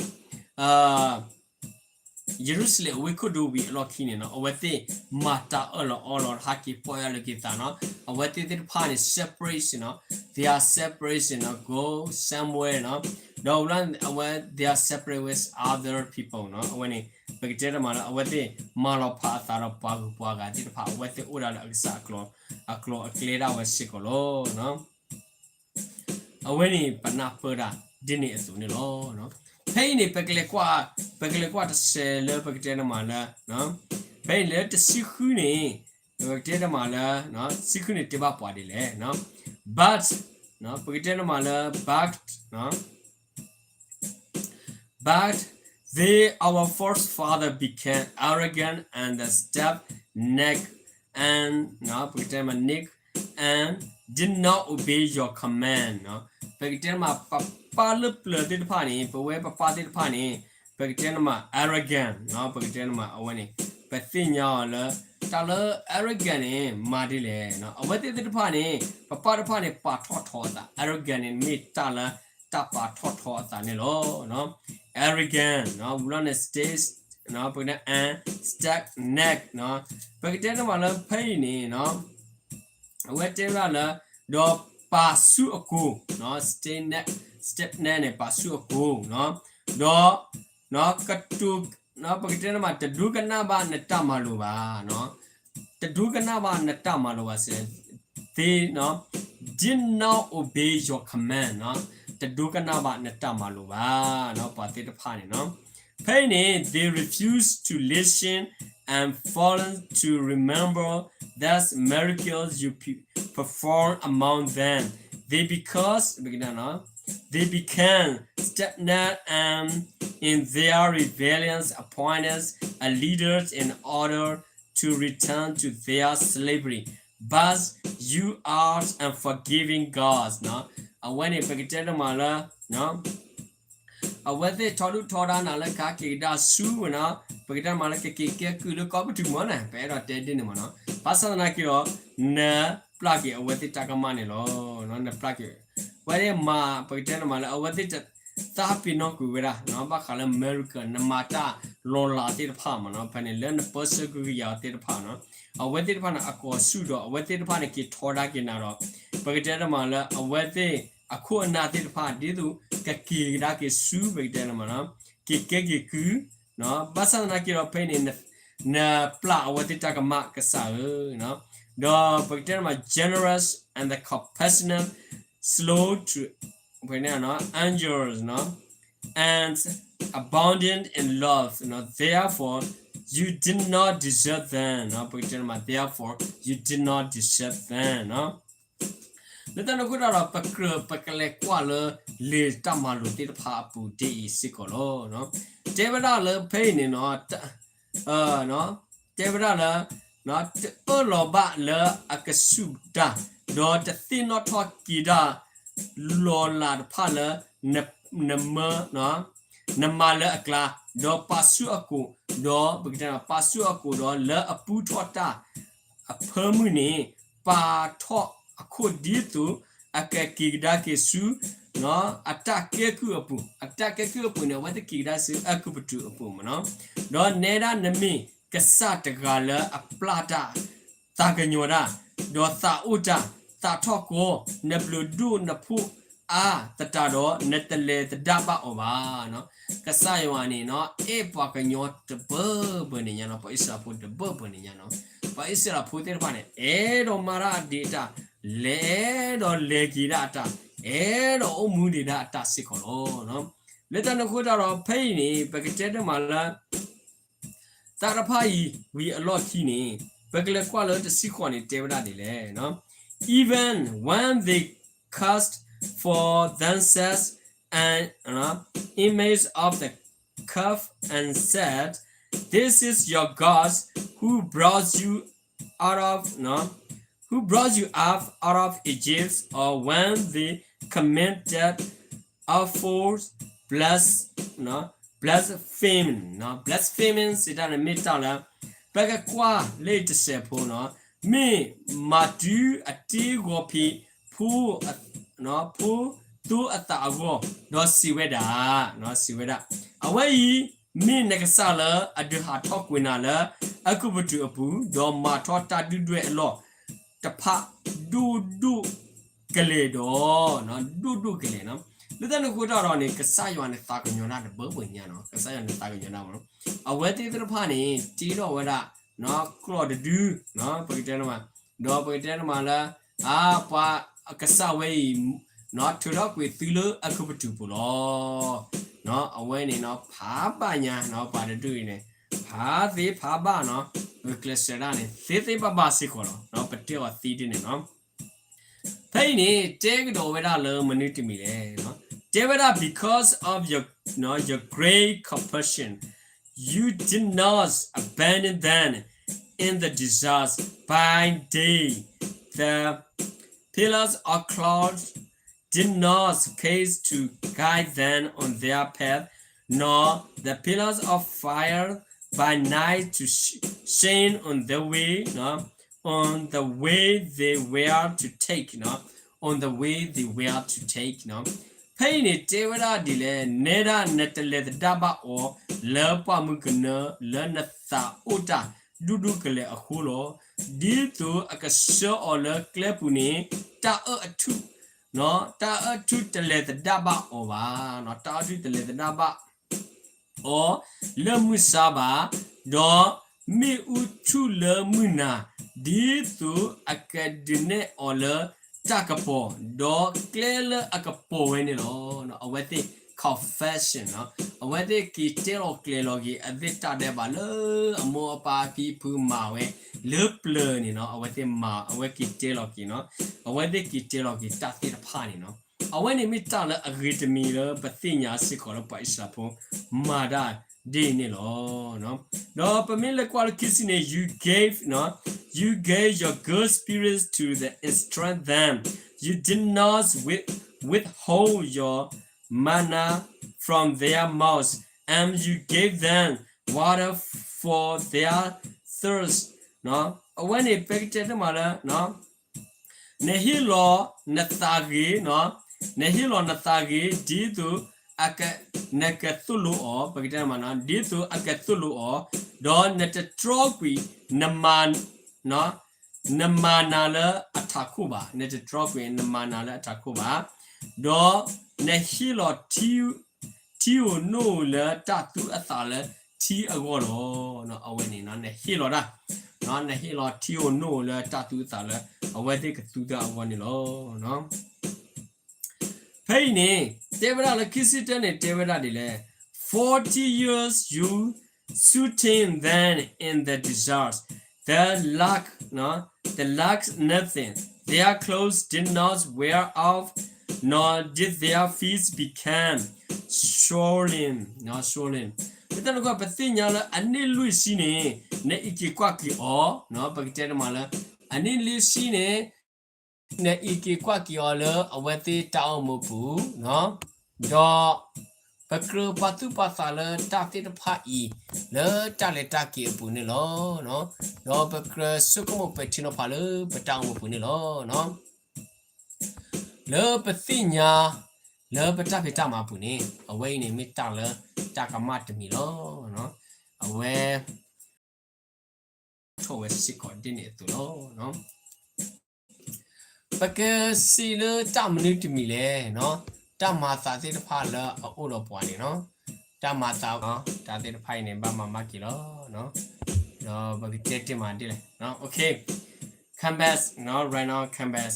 ယရူၤၡလ့ၣ်အဝ့ၢ်ခိၣ်ဒိဝံၤအလီၢ်ခံန့ၣ်နီၤ, အဝဲသ့ၣ်မၤတၢ်အၢၣ်လီၤအီလီၤ ဟးက့ၤပီၢ်ယၢ်လီၤက့ၤသးနီၤ, အဝဲသ့ၣ်သ့ၣ်တဖၣ်န့ၣ် separation နီၤ, they are separation နီၤ, go somewhere နီၤ, ဒီးဝဲ they are separate with other people နီၤ, အဝဲန့ၣ် ပကတဲတမးလၢ အဝဲသ့ၣ်မၤလီၤဖးအသးဒီးပှၤဂုၤပှၤဂၤသ့ၣ်တဖၣ်, အဝဲသ့ၣ်အိၣ်ဒၣ်လၢအကစၢ်အကျိၤအကျဲဒၣ်ဝဲစ့ၢ်ကီးလီၤ. အဝဲန့ၣ်ပနၢ်ပၢၢ်တၢ်ဒ်န့ၣ်အသိးန့ၣ်လီၤ. ဖဲအံၤန့ၣ် ပကလဲၤကွၢ်, ပကလဲၤကွၢ်တစဲးလၢပကတဲတမးလၢ ဖဲအံၤလၢတဆံဃုန့ၣ် ပကတဲတမးလၢ တဆံဃုန့ၣ်တဲဘၣ်ပှၤဒ်လဲၣ်, but ပကတဲတမးလၢ but But they, our forefather, became arrogant and stiff-necked, and ပကတဲမး neck, and did not obey your command နီၤ. ပကတဲမး ပပၢ်လၢပျၢၤသ့ၣ်တဖၣ်န့ၣ်, ပဝဲပပၢ်သ့ၣ်တဖၣ်န့ၣ် ပကတဲမး arrogant နီၤ, ပကတဲမးအဝဲန့ၣ် ပသ့ၣ်ညါအီၤလၢ တၢ်လၢ arrogant န့ၣ် မၤဒ်လဲၣ်နီၤ. အဝဲသ့ၣ်သ့ၣ်တဖၣ်န့ၣ် ပပၢ်တဖၣ်န့ၣ် ပာ်ထီၣ်ထီအသး, arrogant န့ၣ် မ့ၢ်တၢ်လၢတၢ်ပာ်ထီၣ်ထီအသးန့ၣ်လီၤ. arrogant နီၤ, ဝံၤလီၤန့ၣ် stiff, ပကတဲ and stiff-necked နီၤ. ပကတဲတမးလၢဖဲအံၤန့ၣ်နီၤ အဝဲတဲဝဲဒၣ်လၢ ဒီးပာ်ဆူအကိၤ, stiff-necked, stiff-necked န့ၣ် ပာ်ဆူအကိၤ, ဒီး ကတိၤ, ပကတဲတမး တဒိကနၣ်ဘၣ်နတၢ်မၤလိာ်ဘၣ်, တဒိကနၣ်ဘၣ်နတၢ်မၤလိာ်ဘၣ်စ့ၢ်, they နီၤ did not obey your command နီၤ, တဒိကနၣ်ဘၣ်နတၢ်မၤလိာ်ဘၣ်နီၤ, ပှၤသ့ၣ်တဖၣ်န့ၣ်နီၤ. ဖဲအံၤန့ၣ် they refuse to listen and fail to remember the miracles you pe-, performed among them. they because they became stagnant and in their rebellions appointed a leader in order to return to their slavery. But you are unforgiving God အဝဲန့ၣ် ပကတဲတမးလၢ အဝဲသ့ၣ်ထီဒုၣ်ထီဒါနၤလၢကဟဲက့ၤကဒါဆူဝဲနီၤ, ပကတဲတမးလၢကက့ၤကဲကုၢ်လၢကီၢ်ပတုာ်မးန့ၣ် ပအဲၣ်ဒိးတဲဒ်န့ၣ်မးနီၤ, ဘၣ်ဆၣ်သနာ်က့ဒီး နပျၢ်က့ၤအဝဲသ့ၣ်တၢ်ကမၣ်န့ၣ်လီၤ. နပျၢ်က့ၤ ဝဲဒၣ်မၤ ပကတဲတမးလၢအဝဲသ့ၣ်တသးပ့ၤနီၣ်ကွံာ်ဝဲဒၣ် ဘၣ်ဃးလၢ America နမၤတၢ်လီၤလးသ့ၣ်တဖၣ်မးနီၤ, ဖဲန့ၣ်လၢနပၢဆှၢ ကဟုကယာ်အီၤသ့ၣ်တဖၣ်နီၤ, အဝဲသ့ၣ်တဖၣ်န့ၣ် အကိးဆူၣ်ဒီး အဝဲသ့ၣ်တဖၣ်န့ၣ် က့ၤထီဒါက့ၤနၤဒီး ပကတဲတမးလၢအဝဲသ့ၣ်အခိၣ်အနၢ်သ့ၣ်တဖၣ် ဒ်သိးကက့ၤကဒါက့ၤဆူ ပကတဲတမးနီၤ, က့ၤကဲက့ၤကုၢ် ဘၣ်ဆၣ်သနာ်က့ဒီး ဖဲအံၤန့ၣ် နပျၢ်အဝဲသ့ၣ်တၢ်ကမၣ် ကစၢ်ဧၢ, ဒီးပကတဲတမး generous and the compassionate, slow to anger, and abounding in love, therefore you did not deserve them, ပကတဲတမး therefore you did not deserve them. လၢတၢ်န့ၣ်အဃိတၢ်ဒီး ပကြၢးပကလဲၤကွၢ်လၢ လံာ်တၢ်မၤလိာ်သ့ၣ်တဖၣ်အပူၤဒ်အံၤစ့ၢ်ကီးလီၤ. တဲဝဲဒၣ်လၢဖဲအံၤန့ၣ်နီၤ, တဲဝဲဒၣ်လၢ တအၢၣ်လီၤဘၣ်လၢအကစူၢ်တၢ်, ဒီးတသ့ၣ်နီၣ်ထီၣ်က့ၤတၢ် လီၤလးတဖၣ်လၢ နမၢ နမၤလၢအကျါ, ဒီးပာ်ဆူၣ်အကိာ်, ဒီးပကတဲ ပာ်ဆူၣ်အကိာ်ဒီးလၢအပူထီၣ်တၢ်အဖၢမုၢ်န့ၣ်, ပာ်ထီၣ်အခိၣ်ဒ်သိး အကက့ၤကဒါက့ၤဆူ အတၢ်ကဲကုၢ်အပူၤ, အတၢ်ကဲကုၢ်အပူၤန့ၣ် အဝဲသ့ၣ်က့ၤကဒါဆူအဲၤကူပတူးအပူၤမးနီၤ, ဒီးနဲဒၣ်နမ့ၢ်ကစၢ်တဂၤလၢအပျၢ်တၢ် သးကညီၤတၢ်, ဒီးသးအိၣ်တၢ်, သးထီၣ်ကီ, နဘျုးဒိၣ်နဖှိၣ်အါသတးဒီး နတလဲၤသဒၣ်ဘၣ်အီၤဘၣ်. ကစၢ်ယွၤန့ၣ်နီၤ အဲၣ်ပှၤကညီတဘၢဘၢန့ၣ်ညါနီၤ, ပှၤအံၣ်စရ့လးဖိတဘၢဘၢန့ၣ်ညါနီၤ, ပှၤအံၣ်စရ့လးဖိသ့ၣ်တဖၣ်န့ၣ် အဲၣ်ဒိးမၤတၢ်ဒံးအတၢ်, လဲၤအဲၣ်ဒိးလဲၤက့ၤဒၣ်အတၢ်, အဲၣ်ဒိးအိၣ်မူဒံးဒၣ်အတၢ်စ့ၢ်ကီးလီၤ. လၢတၢ်န့ၣ်အဃိတၢ်ဒီး ဖဲအံၤန့ၣ် ပကတဲတမးလၢ တၢ်တဖၣ်အံၤဝံၤအလီၢ်ခံန့ၣ် ပကလဲၤကွၢ်လၢတဆံဃိးန့ၣ် တဲဝဲဒၣ်ဒ်လဲၣ်, Even when they cast for themselves an image of the calf and said, This is your God who brought you out of, who brought you up out of Egypt, or when they committed a foul blas, blasphemy, blasphemy စံးတၢ်န့ၣ်မ့ၢ်တၢ်လၢ ပကကွၢ်လၢတစဲးဖိနီၤ, မ့ၢ်မၤတုၤအတ့ဂီၤဖံး ဖိ ဖိသိအသးအဂီၢ်, ဒီးစံးဝဲဒၣ်, စံးဝဲဒၣ်, အဝဲအံၤ မ့ၢ်နကစၢ်လၢအဒုးဟးထီၣ်ကွံာ်နၤလၢ အဲၤကူပတူးအပူၤ, ဒီးမၤထီၣ်တၢ်ဒုၣ်ဒွဲၣ်အလီၢ်တဖၣ် ဒိၣ်ဒိၣ်ကလဲာ်ဒီး, ဒိၣ်ဒိၣ်ကလဲာ်နီၤ. လၢတၢ်န့ၣ်အဃိတၢ်ဒီးန့ၣ် ကစၢ်ယွၤန့ၣ် သးကညီၤတၢ်တဘၢဘၢညါနီၤ, ကစၢ်ယွၤန့ၣ် သးကညီၤတၢ်မးနီၤ. အဝဲသ့ၣ်သ့ၣ်တဖၣ်န့ၣ် တ့ထီၣ်ဝဲဒၣ် ကျီၢ်တဒု, ပကတဲတမး, ဒီးပကတဲတမးလၢ အါ ပှၤကစၢ်ဝဲအံၤ ထုးထီၣ်ကွံာ်သုလၢအဲၤကူပတူးပူၤလီၤ. အဝဲန့ၣ်နီၤ ဖးဘၣ်ညါနီၤ, ပှၤတဒူၣ်အံၤန့ၣ် ဖးသ့ဖးဘၣ်နီၤ, ဂုာ်ကျဲးစၢးဒၣ်န့ၣ် သ့သ့ဘၣ်ဘၣ်စ့ၢ်ကီးလီၤ. ပတဲအီၤသ့ဒ်န့ၣ်နီၤ. ဖဲအံၤန့ၣ် တဲကဒီးဝဲဒၣ်လၢမနုၤတမံၤလဲၣ်, တဲဝဲဒၣ် because of your, your great compassion, you did not abandon them in the desert by day. The pillars of cloud did not cease to guide them on their path, nor the pillars of fire by night to sh- shine on the way, no, on the way they were to take, no, on the way they were to take, no. ဖဲအံၤန့ၣ်တဲဝဲဒၣ်ဒ်လဲၣ်, နဲဒၣ်နတလဲၤသဒၣ်ဘၣ်အီၤ လၢပှၢ်မုၢ်ကနၢ လၢနသးအိၣ်တၢ်ဒိၣ်ဒိၣ်ကလဲာ်အဃိလီၤ. ဒ်သိးအကဆှၢအီၤလၢကျဲပူၤန့ၣ် တၢ်အၢၣ်အထူၣ် တၢ်အၢၣ်ထူၣ်တလဲၤသဒၣ်ဘၣ်အီၤဘၣ်, တၢ်အၢၣ်ထူၣ်တလဲၤသဒၣ်ဘၣ်အီၤ လၢမုၢ်ဆါဘၣ်, ဒီးမ့ၣ်အူထူၣ်လၢမုၢ်နၤ, ဒ်သိးအကဒုးနဲၣ်အီၤလၢတၢ်ကပီၤ, ဒီးကျဲလၢအကပီၤဝဲန့ၣ်လီၤ. အဝဲသ့ၣ် confession နီၤ, အဝဲသ့ၣ်က့ၤတဲလီၤကျဲၤလီၤက့ၤ အသ့ၣ်တၢ်ဒဲးဘးလၢအမိၢ်အပၢ်ဖံဖုမၤဝဲလၢပျၢၤန့ၣ်နီၤ, အဝဲသ့ၣ်မၤ အဝဲက့ၤတဲလီၤက့ၤနီၤ, အဝဲသ့ၣ်က့ၤတဲလီၤက့ၤတၢ်သ့ၣ်တဖၣ်န့ၣ်နီၤ, အဝဲန့ၣ်မ့ၢ်တၢ်လၢအဂ့ၤတမံၤလၢပသ့ၣ်ညါစ့ၢ်ကီးလၢပှၤအံၣ်စရ့လးဖိမၤတၢ်ဒ်န့ၣ်လီၤ. ဒီးပမ့ၢ်လဲၤကွၢ်လၢခံဆံန့ၣ် you gave နီၤ, you gave your good spirit to the instruct them, you did not with- withhold your manna from their mouth, and you gave them water for their thirst နီၤ, အဝဲန့ၣ် ပကတဲတမးလၢ နဟ့ၣ်လီၤနသးဂ့ၤ, နဟ့ၣ်လီၤနသးဂ့ၤ ဒ်သိးအက နကသိၣ်လိအီၤ, ပကတဲမးနီၤ, ဒ်သိးအကသိၣ်လိအီၤ, ဒီးနတတြီကွံာ် နမၤ နမၤနၤလၢအထးခိၣ်ဘၣ်, နတတြီကွံာ်နမၤနၤလၢအထးခိၣ်ဘၣ်, ဒီးနဟ့ၣ်လီၤထံ ထံဧိၤနိၣ်ဧိၤလၢတၢ်သူအသးလၢထံအဂီၢ်လီၤ. အဝဲန့ၣ် နဟ့ၣ်လီၤတၢ်, နဟ့ၣ်လီၤထံဧိၤနိၣ်ဧိၤလၢတၢ်သူအသးလၢ အဝဲသ့ၣ်ကသူတၢ်အဂီၢ်န့ၣ်လီၤ. ဖဲအံၤန့ၣ် တဲဝဲဒၣ်လၢခံဆံတၢန့ၣ် တဲဝဲဒၣ်ဒ်လဲၣ်, forty years you sustain them in the desert, they lack, they lack nothing, their clothes did not wear out, nor did their feet become swollen, swollen. ပတၢ်နကွၢ် ပသ့ၣ်ညါလၢအနံၣ်လွံၢ်ဆံန့ၣ် နအံးက့ၤကွၢ်က့ၤအီၤ, ပကတဲတမးလၢ အနံၣ်လွံၢ်ဆံန့ၣ် နအံးက့ၤကွၢ်က့ၤအီၤလၢအဝဲသ့ၣ်တၢ်အိၣ်မူပူၤ, ဒီးပကြၢးပာ်သူၣ်ပာ်သးလၢတၢ်သ့ၣ်တဖၣ်အံၤ လၢတၢ်လဲၤတၢ်က့ၤအပူၤန့ၣ်လီၤ. ဒီးပကြၢးဆိကမိၣ်ပဲာ်ထံနီၤဖးလၢပတၢ်အိၣ်မူပူၤန့ၣ်လီၤ. လၢပသ့ၣ်ညါ လၢပတၢ်ဖံးတၢ်မၤပူၤန့ၣ် အဝဲအံၤန့ၣ်မ့ၢ်တၢ်လၢတၢ်ကမၣ်တမံၤလီၤ. အဝဲ ထီၣ်ဝဲစ့ၢ်ကီးဒ်န့ၣ်အသိးလီၤ. ပကစံးလၢတၢ်မနုၤတမံၤလဲၣ်, တၢ်မၤသးသ့ၣ်တဖၣ်လၢအအိၣ်ဒီးပှၤန့ၣ်လီၤ. တၢ်မၤသး တၢ်သ့ၣ်တဖၣ်အံၤန့ၣ် ဘၣ်မၤမၤက့ၤလီၤ. ဒီးပကတဲတ့ၢ်မးဒ်လဲၣ်. Okay, come back, right now, come back.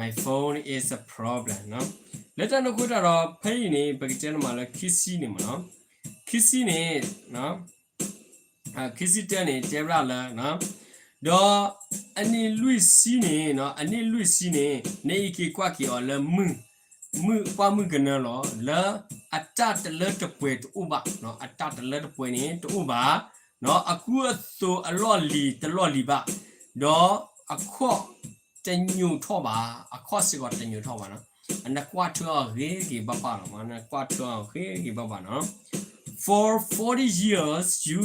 My phone is a problem. လၢတၢ်န့ၣ်အဃိတၢ်ဒီး ဖဲအံၤန့ၣ် ပကတဲန့ၣ်မးလၢခံဆံန့ၣ်မးနီၤ, ခံဆံန့ၣ် ခံဆံတၢန့ၣ် တဲဝဲဒၣ်လၢ ဒီးအနံၣ်လွံၢ်ဆံန့ၣ် အနံၣ်လွံၢ်ဆံန့ၣ် နအံးက့ၤကွၢ်က့ၤအီၤလၢ မုၢ်ပှၢ်မုၢ်ကနၢလီၤ. လၢအတၢ်တလၢတပှဲၤတအိၣ်ဘၣ်, အတၢ်တလၢတပှဲၤန့ၣ်တအိၣ်ဘၣ်, အကူအသိးအလီၢ်လံၤတလီၢ်လံၤဘၣ်, ဒီးအခီၣ်တညိးထီၣ်ဘၣ်, အခီၣ်စ့ၢ်ကီးတညိးထီၣ်ဘၣ်နီၤ. နကွၢ်ထွဲအီၤဂ့ၤဂ့ၤဘၣ်ဘၣ်လီၤ, နကွၢ်ထွဲအီၤဂ့ၤဂ့ၤဘၣ်ဘၣ်နီၤ. For forty years you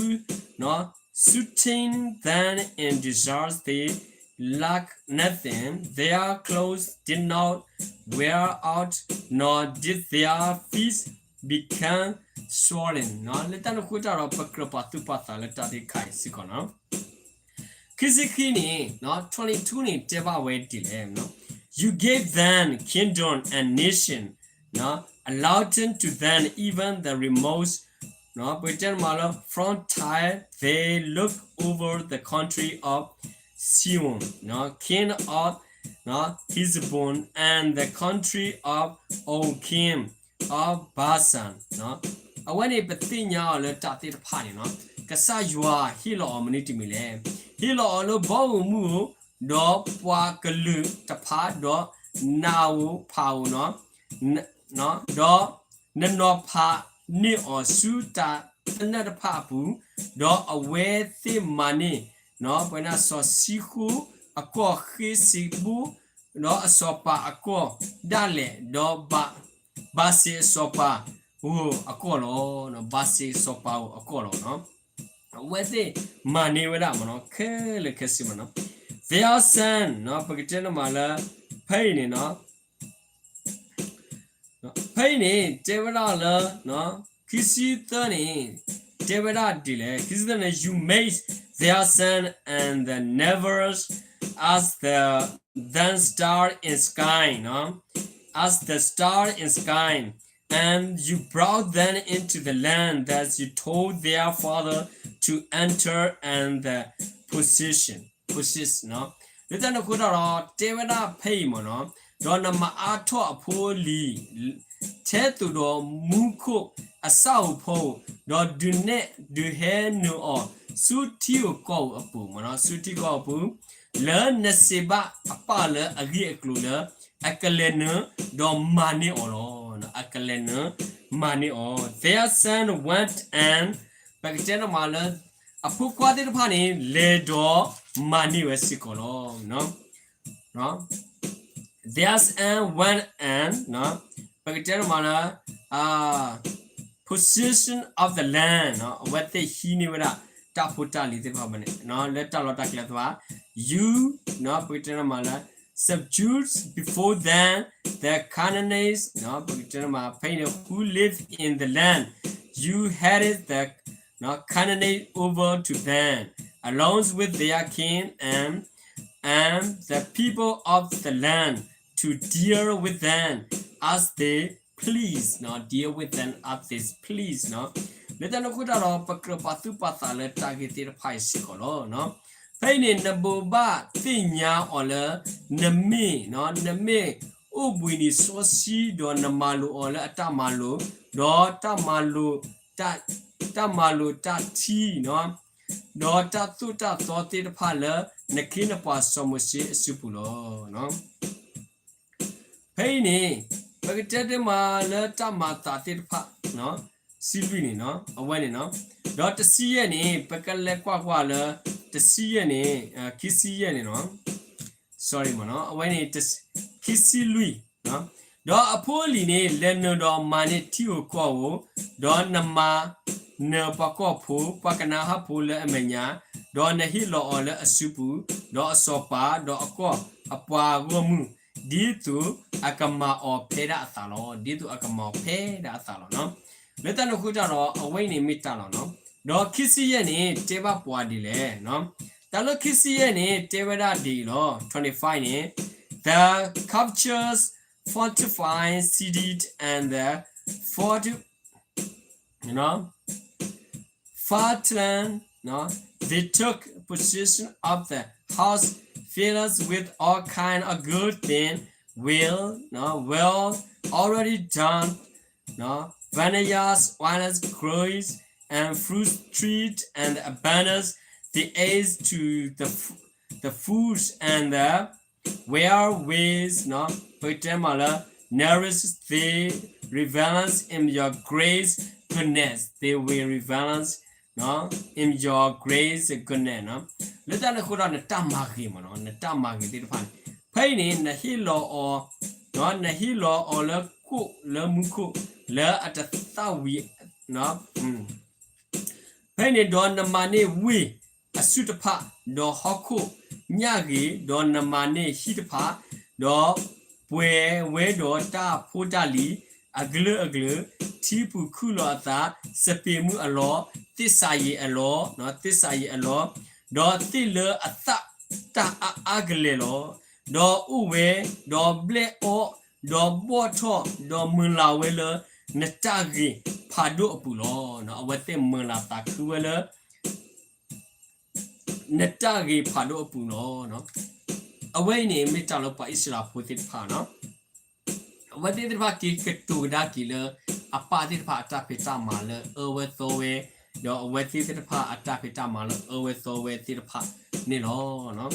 sustain them in desert, they lack nothing, their clothes did not wear out, nor did their feet become swollen. လၢတၢ်န့ၣ်အဃိတၢ်ဒီး ပကြၢးပာ်သူၣ်ပာ်သးလၢတၢ်သ့ၣ်တဖၣ်အံၤစ့ၢ်ကီးနီၤ. ခံဆံခံန့ၣ် twenty-twoန့�် တဲဘၣ်ဝဲဒ်လဲၣ်, You gave them kingdom and nation, allotting to them even the remote, ပကတဲမးလၢ frontier, they look over the country of Sihon, king of Heshbon, and the country of Og, king of Bashan. အဝဲန့ၣ် ပသ့ၣ်ညါအီၤလၢတၢ်သ့ၣ်တဖၣ်န့ၣ်နီၤ, ကစၢ်ယွၤဟ့ၣ်လီၤအီၤမနုၤတမံၤလဲၣ်. ဟ့ၣ်လီၤအီၤလၢဘီဧိၤမုၢ်ဧိၤ, ဒီးပှၤကလုာ်တဖၣ်, ဒီးနးဧိၤဖးဧိၤနီၤ, ဒီးနနီၤဖးန့ၢ်အီၤဆူတၢ်သနၢၣ်တဖၣ်အပူၤ, ဒီးအဝဲသ့ၣ်မၤန့ၢ် ပှၤန့ၣ်စီၤၡံဃိၣ်အကီၢ် ဃ့ၡဘိၣ်, ဒီးအစီၤပၤအကီၢ်ဒၣ်လဲာ်, ဒီးဘၤစ့းအစီၤပၤဧိၤအကီၢ်လီၤ. ဘၤစ့းစီၤပၤဧိၤအကီၢ်လီၤ. အဝဲသ့ၣ်မၤန့ၢ်ဝဲဒၣ်မးနီၤ, ခဲလၢာ်ခဲဆ့မးနီၤ. Their son, ပကတဲန့ၣ်မးလၢ ဖဲအံၤန့ၣ်နီၤ, ဖဲအံၤန့ၣ် တဲဝဲဒၣ်လၢ ခံဆံသၢန့ၣ် တဲဝဲဒၣ်ဒ်လဲၣ်, ခံဆံသၢန့ၣ် You made their sons and their daughters as the dawn star in sky, as the star in sky, and you brought them into the land that you told their father to enter and possess, possess. လၢတၢ်န့ၣ်အဃိတၢ်ဒီး တဲဝဲဒၣ်ဖဲအံၤမးနီၤ, ဒီးနမၤအါထီၣ်အဖိအလံၤ ထဲသိးဒီးမူခိၣ်အဆၣ်ဧိၤဖီဧိၤ, ဒီးဒုးနဲၣ်ဒုးဟဲနုာ်အီၤဆူထံဧိၤကီၢ်ဧိၤအပူၤ, ဆူထံကီၢ်ဧိၤအပူၤ, လၢနစံးဘၣ်အပၢ်လၢအဂ့ၢ်အကျိၤလၢအကလဲၤနုာ်ဒီးမၤန့ၢ်အီၤလီၤ. အကလဲၤနုာ်မၤန့ၢ်အီၤ. Their son went and ပကတဲန့ၣ်မးလၢ အဖိခွါသ့ၣ်တဖၣ်န့ၣ် လဲၤဒီးမၤန့ၢ်ဝဲစ့ၢ်ကီးလီၤ. Their son went and ပကတဲန့ၣ်မးလၢ possession of the land အဝဲသ့ၣ်ဟံးန့ၢ်ဝဲဒၣ်တၢ်ဖိတၢ်လံၤသ့ၣ်တဖၣ်န့ၣ် လၢတၢ်လီၢ်တၢ်ကျဲသ့ၣ်တဖၣ်, you ပကတဲန့ၣ်မးလၢ subdued before them the Canaanites ပကတဲန့ၣ်မး ဖဲအံၤန့ၣ် who live in the land, you hated the Canaanite over to them, along with their king and, and the people of the land, to deal with them as they please, deal with them as they please. လၢတၢ်န့ၣ်အဃိတၢ်ဒီး ပကြၢးပာ်သူၣ်ပာ်သးလၢတၢ်ဂ့ၢ်သ့ၣ်တဖၣ်အံၤစ့ၢ်ကီးလီၤ. ဖဲအံၤန့ၣ် နဘိးဘၣ်သ့ၣ်ညါအီၤလၢ နမ့ၢ်, နမ့ၢ်အိၣ်ဘှံးနံၤစီဆှံ ဒီးနမၤလိာ်အီၤလၢအတၢ်မၤလိာ်, ဒီးတၢ်မၤလိာ်, တၢ်မၤလိာ်တၢ်ထံ, ဒီးတၢ်သိၣ်တၢ်သီသ့ၣ်တဖၣ်လၢ နခ့နပှၤစီၤမိၤၡ့အစုပူၤလီၤ. ဖဲအံၤန့ၣ် ပကတဲတ့ၢ်မးလၢတၢ်မၤသးသ့ၣ်တဖၣ် ဆံလွံၢ်န့ၣ် အဝဲန့ၣ်, ဒီးတဆံယဲၢ်န့ၣ် ပကလဲၤကွၢ်ကွၢ်လၢ တဆံယဲၢ်န့ၣ်, ခံဆံယဲၢ်န့ၣ်, sorry မ့ၢ်နီၤ, အဝဲန့ၣ် ခံဆံလွံၢ်, ဒီးအဖိအလံၤန့ၣ် လဲၤနုာ်ဒီးမၤန့ၢ်ထံဧိၤကီၢ်ဧိၤ, ဒီးနမၤ နၢၤပှၤကီၢ်ဖိ, ပှၤကနၤအၣ်ဖိလၢအမဲာ်ညါ, ဒီးနဟ့ၣ်လီၤအီၤလၢအစုပူၤ, ဒီးအစီၤပၤ, ဒီးအကီၢ်အပှၤဂီၢ်မုၢ်, ဒ်သိးအကမၤအီၤဖဲဒၣ်အသးလီၤ. ဒ်သိးအကမၤအီၤဖဲဒၣ်အသးလီၤ. လၢတၢ်န့ၣ်အဃိတၢ်ဒီး အဝဲအံၤန့ၣ်မ့ၢ်တၢ်လီၤနီၤ. ဒီးခံဆံယဲၢ်န့ၣ် တဲဘၣ်ပှၤဒ်လဲၣ်. တၢ်လၢခံဆံယဲၢ်န့ၣ် တဲဝဲဒၣ်ဒ်အံၤလီၤ. twenty-fiveန့ၣ်, the captures fortified cities and the forti- Fatland, they took possession of the house filled with all kind of good things, well, well already done, vineyards, olive groves, and fruit trees, and abundance the age to the, the foods and the wherewith ပကတဲမးလၢ nourish they revelance in your grace goodness, they will revelance in your grace goodness. လၢတၢ်န့ၣ်အဃိဒီး နတၢ်မၤဂ့ၤမ့ၢ်နီၤ, နတၢ်မၤဂ့ၤသ့ၣ်တဖၣ်န့ၣ် ဖဲအံၤန့ၣ် နဟ့ၣ်လီၤအီၤ, နဟ့ၣ်လီၤအီၤလၢကိၣ်လၢမူခိၣ်လၢအတသၣ်ဝံၤ ဖဲအံၤန့ၣ် ဒီးနမၤန့ၢ်ဝ့ၢ်အစုၣ်တဖၣ်, ဒီးဟီၣ်ခိၣ်ညၣ်ဂ့ၤ, ဒီးနမၤန့ၢ်ဟံၣ်တဖၣ်, ဒီးပှဲၤဝဲဒီးတၢ်ဖိတၢ်လံၤအကလုာ်ကလုာ်, ထံပူၤခုၣ်လီၤအသး, စပံးမုၢ်အလီၢ်, သ့ၣ်စးယံာ်အလီၢ်, သ့ၣ်စးယံာ်အလီၢ်, ဒီးသ့ၣ်လၢအသၣ်တၢ်အါအါကလဲာ်လီၤ. ဒီးအိၣ်ဝဲ, ဒီးဘျဲၣ်အီၣ်, ဒီးဘီၣ်ထီၣ်, ဒီးမုာ်လၤဝဲလၢနတၢ်ဂ့ၤဖးဒိၣ်အပူၤလီၤ. အဝဲသ့ၣ်မုာ်လၤသးခုဝဲလၢ နတၢ်ဂ့ၤဖးဒိၣ်အပူၤလီၤ. အဝဲအံၤန့ၣ် မ့ၢ်တၢ်လၢပှၤအံၣ်စရ့လးဖိသ့ၣ်တဖၣ်နီၤ, အဝဲသ့ၣ်သ့ၣ်တဖၣ်က့ၤကတိၤကဒါက့ၤလၢ အပၢ်သ့ၣ်တဖၣ်အတၢ်ဖံးတၢ်မၤလၢအၢဝဲသီဝဲ, ဒီးအဝဲသ့ၣ်သ့ၣ်တဖၣ်အတၢ်ဖံးတၢ်မၤလၢအၢဝဲသီဝဲသ့ၣ်တဖၣ်န့ၣ်လီၤ.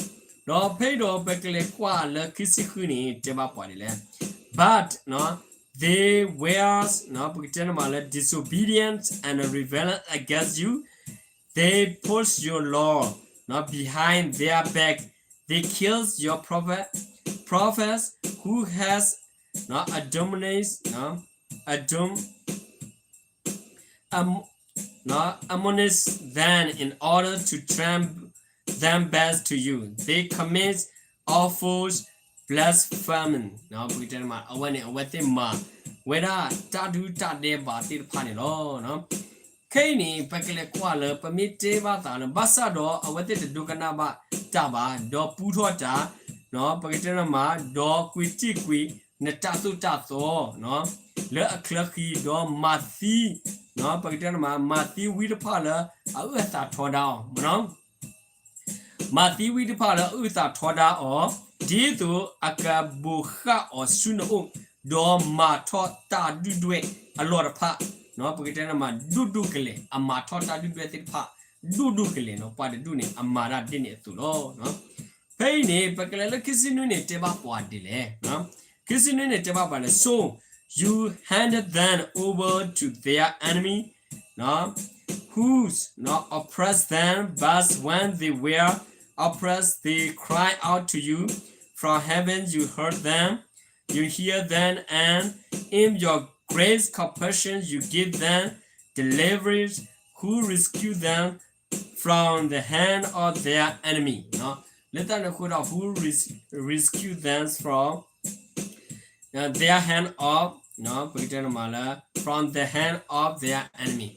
ဒီးဖဲအံၤဒီးပကလဲၤကွၢ်လၢခံဆံဃုန့ၣ် တဲဘၣ်ပှၤဒ်လဲၣ်. But they were, ပကတဲန့ၣ်မးလၢ disobedient and rebellious against you, they put your law behind their back, they killed your prophet, prophets who has admonished, admon, admonished them in order to turn them back to you. They commit awful blasphemy. ပကတဲန့ၣ်မး အဝဲန့ၣ် အဝဲသ့ၣ်မၤဝဲဒၣ်တၢ်ဒုးတၢ်ဒဲးဘးသ့ၣ်တဖၣ်န့ၣ်လီၤ. ခဲအံၤန့ၣ် ပကလဲၤကွၢ်လၢ ပမ့ၢ်တဲဘၣ်သးလၢ ဘၣ်ဆၣ်ဒီးအဝဲသ့ၣ်တဒိကနၣ်ဘၣ်တၢ်ဘၣ်, ဒီးပူထီၣ်တၢ်, ပကတဲန့ၣ်မး ဒီးကွံာ်တံၢ်ကွံာ်နတၢ်သိၣ်တၢ်သီ လၢအချၢဃံ, ဒီးမၤသံ, ပကတဲန့ၣ်မး မၤသံဝံတဖၣ်လၢအအုၣ်အသးထီဒါအီၤ မၤသံဝံတဖၣ်လၢအအုၣ်သးထီဒါအီၤ, ဒ်သိးအကဘိးဃၣ်အီၤဆူနအိၣ်, ဒီးမၤထီၣ်တၢ်ဒုၣ်ဒွဲၣ်အလီၢ်တဖၣ်, ပကတဲမးဒိၣ်ဒိၣ်ကလဲာ်, အမၤထီၣ်တၢ်ဒုၣ်ဒွဲၣ်သ့ၣ်တဖၣ် ဒိၣ်ဒိၣ်ကလဲာ်နီၤ, ပှၤတဒူၣ်န့ၣ် အမၤတၢ်ဒ်န့ၣ်အသိးလီၤ. ဖဲအံၤန့ၣ် ပကလဲၤလၢခံဆံနွံန့ၣ် တဲဘၣ်ပှၤဒ်လဲၣ်. ခံဆံနွံန့ၣ်တဲဘၣ်ပှၤလၢ so you handed them over to their enemy, whose oppressed them, but when they were oppressed, they cried out to you from heaven, you heard them, you hear them, and in your great compassion, you give them deliverance, who rescue them from the hand of their enemy. လၢတၢ်န့ၣ်အဃိဒီး who rescue them from their hand of, ပကတဲမးလၢ from the hand of their enemy.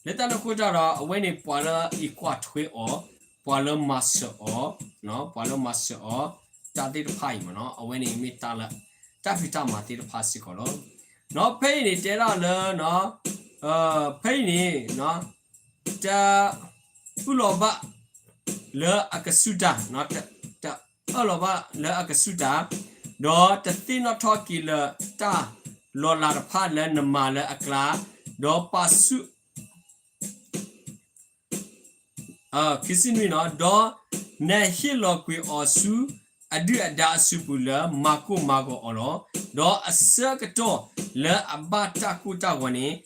လၢတၢ်န့ၣ်အဃိတၢ်ဒီး အဝဲန့ၣ်ပှၤလၢအံးကွၢ်ထွဲအီၤ, ပှၤလၢမၤစၢၤအီၤ, ပှၤလၢမၤစၢၤအီၤ တၢ်သ့ၣ်တဖၣ်အံၤမ့ၢ်နီၤ, အဝဲန့ၣ်မ့ၢ်တၢ်လၢ တၢ်ဖံးတၢ်မၤသ့ၣ်တဖၣ်စ့ၢ်ကီးလီၤ. နီၤ ဖဲအံၤန့ၣ်တဲဒၣ်လၢ ဖဲအံၤန့ၣ် တ အၢၣ်လီၤဘၣ်လၢအကဆူၣ်တၢ်, တအၢၣ်လီၤဘၣ်လၢအကဆူၣ်တၢ်, ဒီးတသ့ၣ်နီၣ်ထီၣ်က့ၤလၢတၢ်လီၤလးတဖၣ်လၢနမၤလၢအကျါ, ဒီးပာ်ဆူၣ် ခံဆံနွံနီၤ, ဒီးနဟ့ၣ်လီၤကွံာ်အီၤဆူအဒုၣ်အဒါအစုပူၤလၢမၤကိၢ်မၤဂီၤအီၤလီၤ. ဒီးအဆၢကတီၢ်လၢအဘၣ်တၢ်ကိၢ်တၢ်ဂီၤန့ၣ်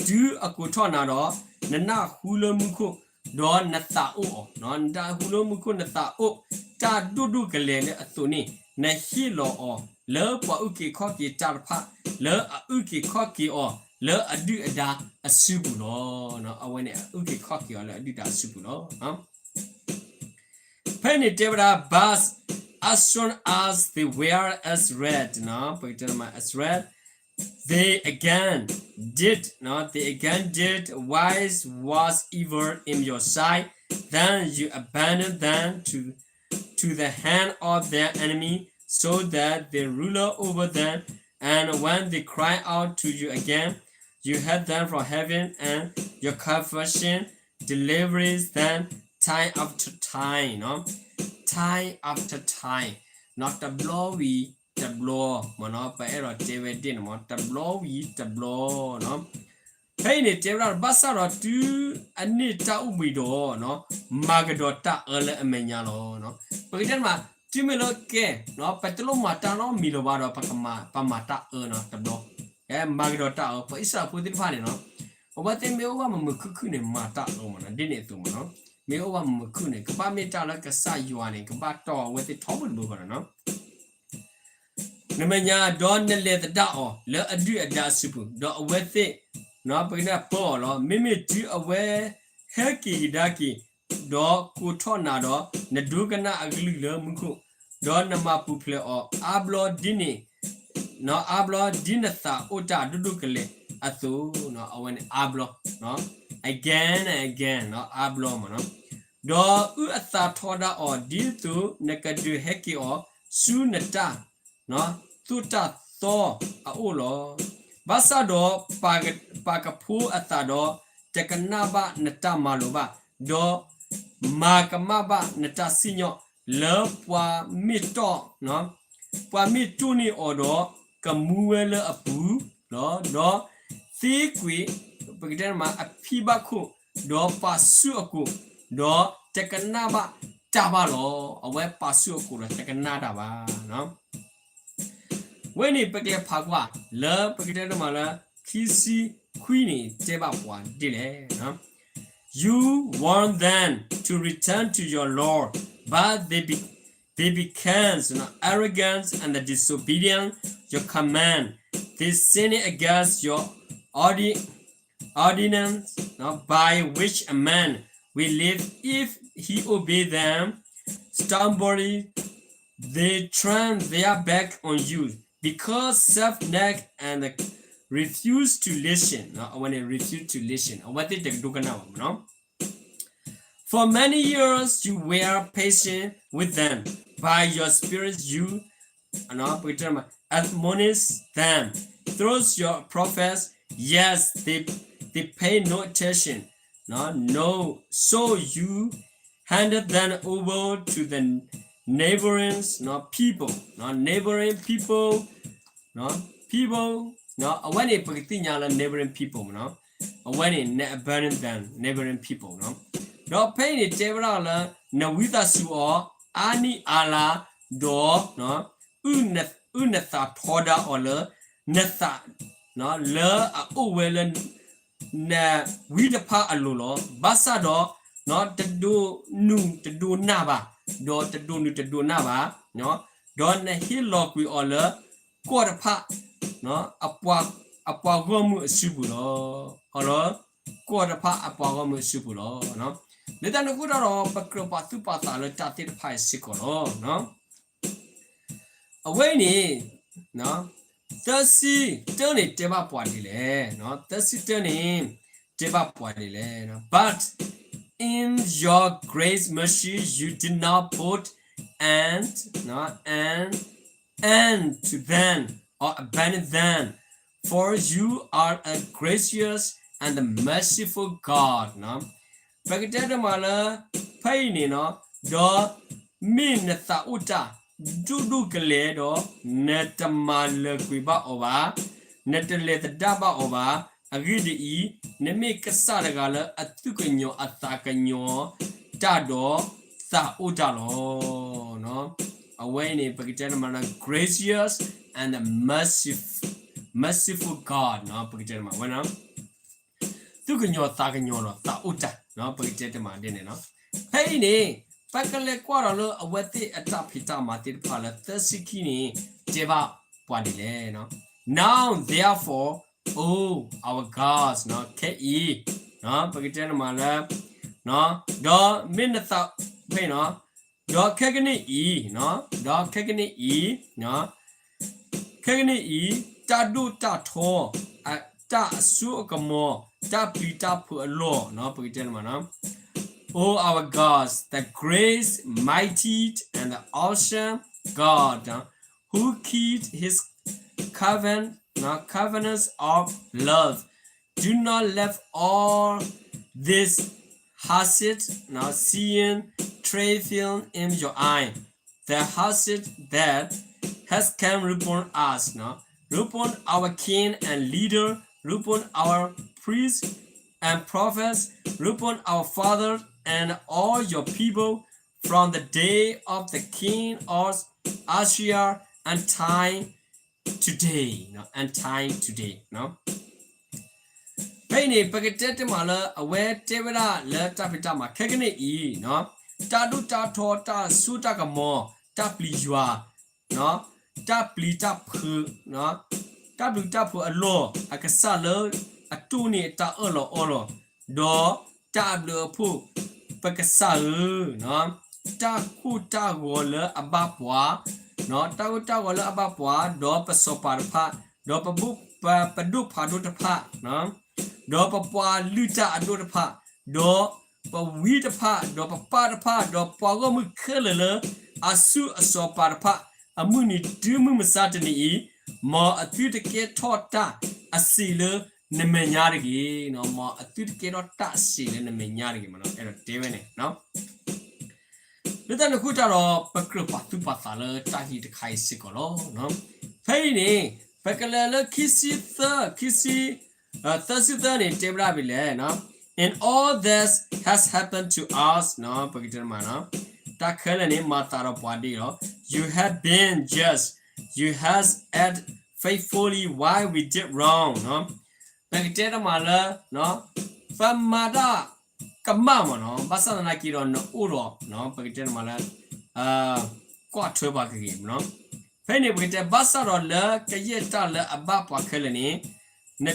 တုၤအကိးထီၣ်နၤဒီး နနၢ်ဟူလၢမူခိၣ်, ဒီးနသးအိၣ်အီၤ, နနၢ်ဟူလၢမူခိၣ်နသးအိၣ်တၢ်ဒိၣ်ဒိၣ်ကလဲာ်လၢအသိးန့ၣ် နဟ့ၣ်လီၤအီၤလၢပှၤအုၣ်က့ၤခီၣ်က့ၤတၢ်တဖၣ် လၢအအုၣ်က့ၤခီၣ်က့ၤအီၤလၢအဒုၣ်အဒါအစုပူၤလီၤ. အဝဲန့ၣ်အုၣ်က့ၤခီၣ်က့ၤအီၤလၢအဒုၣ်ဒါအစုပူၤလီၤ. ဖဲန့ၣ်တဲဝဲဒၣ် but as soon as they were as red, ပကတဲမး as red, they again did, they again did what was evil in your sight, then you abandoned them to to the hand of their enemy, so that they rule over them. And when they cry out to you again, you heard them from heaven, and your compassion delivers them time after time, နီၤ time after time, နီၤတဘျီဝံၤတဘျီ, မ့ၢ်နီၤ ပအဲၣ်ဒိးတဲဝဲဒ်န့ၣ်မ့ၢ် တဘျီဝံၤတဘျီ, နီၤ ဖဲအံၤန့ၣ်တဲဝဲဒၣ် ဘၣ်ဆၣ်ဒီးတုၤအန့ၢ်တၢ်အိၣ်ဘှံးဒီး မၤကဒီးတၢ်အၢလၢအမဲာ်ညါလီၤ. ပကတဲမး တုၤမ့ၢ်လၢကဲ ပတလိၣ်မၤတၢ်နီတမံၤလၢၤဘၣ်ဒီး ပမၤတၢ်အၢနီၤတဘျီ, ကဲမၤကဒီးတၢ်အၢ ပှၤအံၣ်စရ့လးဖိသ့ၣ်တဖၣ်န့ၣ်နီၤ, အဝဲသ့ၣ်မ့ၢ်အိၣ်ဘၣ်မုာ်မုာ်ခုၣ်ခုၣ်န့ၣ် မၤတၢ်အၢမ့ၢ်နီၤ ဒ်န့ၣ်အသိးမ့ၢ်နီၤ, မ့ၢ်အိၣ်ဘၣ်မုာ်မုာ်ခုၣ်န့ၣ် ကဘၣ်မ့ၢ်တၢ်လၢကစၢ်ယွၤန့ၣ် ကဘၣ်တီၢ်အဝဲသ့ၣ်ထီဘိတဘိဃီဒီးနီၤ နမဲာ်ညါ ဒီးနလဲၤသဒၣ်အီၤလၢအဒုၣ်အဒါအစုပူၤ, ဒီးအဝဲသ့ၣ် ပကတဲပၢအီၤလီၤ. မ့မ့ၢ်တုၤအဝဲဟဲက့ၤကဒါက့ၤ ဒီးကိးထီၣ်နၤဒီး နဒိကနၣ်အကလုၢ်လၢမူခိၣ်, ဒီးနမၤပူၤဖျဲးအီၤအါဘျီဒ်န့ၣ်, အါဘျီဒ်နသးအိၣ်တၢ်ဒိၣ်ဒိၣ်ကလဲာ်အသိး, အဝဲန့ၣ်အါဘျီ again and again အါဘျီမ့ၢ်နီၤ, ဒီးအုၣ်အသးထီဒါအီၤ ဒ်သိးနကဒုးဟဲက့ၤအီၤဆူနတၢ် သိၣ်တၢ်သီအအိၣ်လီၤ. ဘၣ်ဆၣ်ဒီး ပာ်ကဖိအသးဒီး တကနၣ်ဘၣ်နတၢ်မၤလိာ်ဘၣ်, ဒီးမၤကမၣ်ဘၣ်နတၢ်စံၣ်ညီၣ်လၢပှၤမ့ၢ်တီၢ် ပှၤမ့ၢ်တိၢ်န့ၢ်အီၤဒီး ကမူဝဲလၢအပူၤလီၤ. ဒီးသ့ကွံာ် ပကတဲမး အဖံဘၣ်ခိၣ်, ဒီးပာ်ဆူၣ်အကိာ်, ဒီးတကနၣ်ဘၣ်တၢ်ဘၣ်လီၤ. အဝဲပာ်ဆူၣ်အကိာ်ဒီးတကနၣ်တၢ်ဘၣ်. ဝဲန့ၣ်ပကလဲၤဖးကွၢ်လၢပကတဲတမးလၢ ခံဆံခွံန့ၣ် တဲဘၣ်ပှၤဒ်လဲၣ်. You warn them to return to your Lord, but they be, they became arrogant and disobedient your command. They sinned against your ordi- ordinance, by which a man will live if he obey them. Stubbornly, they turn their back on you because self-neglect and refuse to listen. အဝဲန့ၣ် refuse to listen. အဝဲသ့ၣ်တဒိကနၣ်ဘၣ်မ့ၢ်နီၤ. For many years you were patient with them. By your spirit you, ပကတဲမး admonish them through your prophets, yet they, they pay no attention. No, so you handed them over to the neighboring people, neighboring people people, အဝဲန့ၣ်ပကသ့ၣ်ညါလၢ neighboring people မ့ၢ်နီၤ, အဝဲန့ၣ် abandon them, neighboring people နီၤ, ဒီးဖဲအံၤန့ၣ်တဲဝဲဒၣ်လၢ နဝံသးစူၤအီၤ အါနံၣ်အါလါ, ဒီး အုၣ်နသးထီဒါအီၤလၢ နသး လၢအအိၣ်ဝဲလၢ နဝံတဖၣ်အလိၤလီၤ. ဘၣ်ဆၣ်ဒီး တဒိးနုာ်တဒိးနၢ်ဘၣ်, ဒီးတဒိးနုာ်တဒိးနၢ်ဘၣ်, ဒီးနဟ့ၣ်လီၤကွံာ်အီၤလၢ ကီၢ်တဖၣ် အပှၤဂီၢ်မုၢ်အစုပူၤလီၤ. အလီၤ ကီၢ်တဖၣ်အပှၤဂီၢ်မုၢ်အစုပူၤလီၤ. လၢတၢ်န့ၣ်အဃိတၢ်ဒီး ပကြၢးပာ်သူၣ်ပာ်သးလၢတၢ်သ့ၣ်တဖၣ်အံၤစ့ၢ်ကီးလီၤ. အဝဲအံၤန့ၣ် သၢဆံတၢန့ၣ်တဲဘၣ်ပှၤဒ်လဲၣ်, သၢဆံတၢန့ၣ် တဲဘၣ်ပှၤဒ်လဲၣ်, But in your great mercy you did not put an, an end to them or abandon them, for you are a gracious and merciful God. ပကတဲတမးလၢ ဖဲအံၤန့ၣ်နီၤ, ဒီးမ့ၢ်နသးအိၣ်တၢ်ဒိၣ်ဒိၣ်ကလဲာ်ဒီး နတမၤလၢၤကွံာ်ဘၣ်အီၤဘၣ်, နတလဲၤသဒၣ်ဘၣ်အီၤဘၣ်. အဂ့ၢ်ဒ်အံၤ, နမ့ၢ်ကစၢ်တဂၤလၢအသူၣ်ကညီၤအသးကညီၤတၢ်ဒီးသးအိၣ်တၢ်လီၤ. အဝဲအံၤန့ၣ် ပကတဲတမးလၢ gracious and merciful, merciful God နီၤ, ပကတဲတမးဝဲ သူၣ်ကညီၤသးကညီၤဒီးသးအိၣ်တၢ်, ပကတဲတမးဒ်န့ၣ်လီၤ. ဖဲအံၤန့ၣ် ပကလဲၤကွၢ်ဒီးလၢအဝဲသ့ၣ်အတၢ်ဖံးတၢ်မၤသ့ၣ်တဖၣ်လၢသၢဆံခံန့ၣ် တဲဘၣ်ပှၤဒ်လဲၣ်, Now therefore, O our gods, ခဲအံၤ ပကတဲတမးလၢ ဒီးမ့ၢ်နသးဖဲအံၤနီၤ, ဒီးခဲကနံၣ်အံၤ, ဒီးခဲကနံၣ်အံၤ, ခဲကနံၣ်အံၤ, တၢ်ဒိၣ်တၢ်ထီ, တၢ်အစိအကမီၤ, တၢ်ပျံၤတၢ်ဖုးအလီၢ်, ပကတဲတမးနီၤ, O our gods, the great, mighty, and awesome God, who keep his covenant, covenants of love, do not let all this hardship, sin, trial in your eye, the hardship that has come upon us, upon our king and leader, upon our priests and prophets, upon our fathers and all your people, from the day of the king of Assyria until today, until today. ဖဲအံၤန့ၣ် ပကတဲတမးလၢအဝဲတဲဝဲဒၣ်လၢတၢ်ဖံးတၢ်မၤခဲကနံၣ်အံၤ, တၢ်ဒိၣ်တၢ်ထီ တၢ်စိတၢ်ကမီၤ တၢ်ပျံၤယွၤ တၢ်ပျံၤတၢ်ဖုး, တၢ်ပျံၤတၢ်ဖုးအလီၢ် အကစၢ်လၢအတိၢ်န့ၢ်အတၢ်အၢၣ်လီၤအီလီၤ, ဒီးတၢ်အဘျုးအဖှိၣ် ပကစၢ်ဧၢ, တၢ်ကိၢ်တၢ်ဂီၤလၢအဘၣ်ပှၤ, တၢ်ကိၢ်တၢ်ဂီၤလၢအဘၣ်ပှၤ, ဒီးပစီၤပၤတဖၣ်, ဒီးပဒိၣ်ဖးဒိၣ်တဖၣ်, ဒီးပပှၤလုၢ်တၢ်အဒိၣ်တဖၣ်, ဒီးပဝံတဖၣ်, ဒီးပပၢ်တဖၣ်, ဒီးပှၤဂီၢ်မုၢ်ခဲလၢာ်လၢအဆူၣ်အစီၤပၤတဖၣ်, အမုၢ်နံၤတုၤမုၢ်မဆါတနံၤအံၤ, မ်အသုတကဲထီၣ်တၢ်အဆံးလၢနမဲာ်ညါတဂ့ၤ, မ်အသုတကဲထီၣ်တၢ်အဆံးလၢနမဲာ်ညါတဂ့ၤ, မ့ၢ်အဲၣ်ဒိးတဲဝဲန့ၣ် လၢတၢ်န့ၣ်အဃိတၢ်ဒီး ပကြၢးပာ်သူၣ်ပာ်သးလၢတၢ်ဂ့ၢ်တခါအံၤစ့ၢ်ကီးလီၤ. ဖဲအံၤန့ၣ် ပကလဲၤလၢခံဆံသၢ, ခံဆံ, သၢဆံသၢန့ၣ် တဲဝဲဒၣ်ဒ်လဲၣ်, In all that has happened to us, ပကတဲတမး, တၢ်ခဲလၢာ်န့ၣ် မၤသးဒီးပှၤဒ်အံၤလီၤ. You have been just, you have acted faithfully while we did wrong. ပကတဲတမးလၢ ပမၤတၢ်ကမၣ်မ့ၢ်နီၤ, ဘၣ်ဆၣ်သနာ်က့ဒီးနအိၣ်ဒီး ပကတဲတမးလၢ ကွၢ်ထွဲပှၤကဂ့ၤမ့ၢ်နီၤ. ဖဲန့ၣ်ပကတဲ ဘၣ်ဆၣ်ဒီးလၢကယဲၢ်တၢ်လၢအဘၣ်ပှၤခဲလၢာ်န့ၣ် န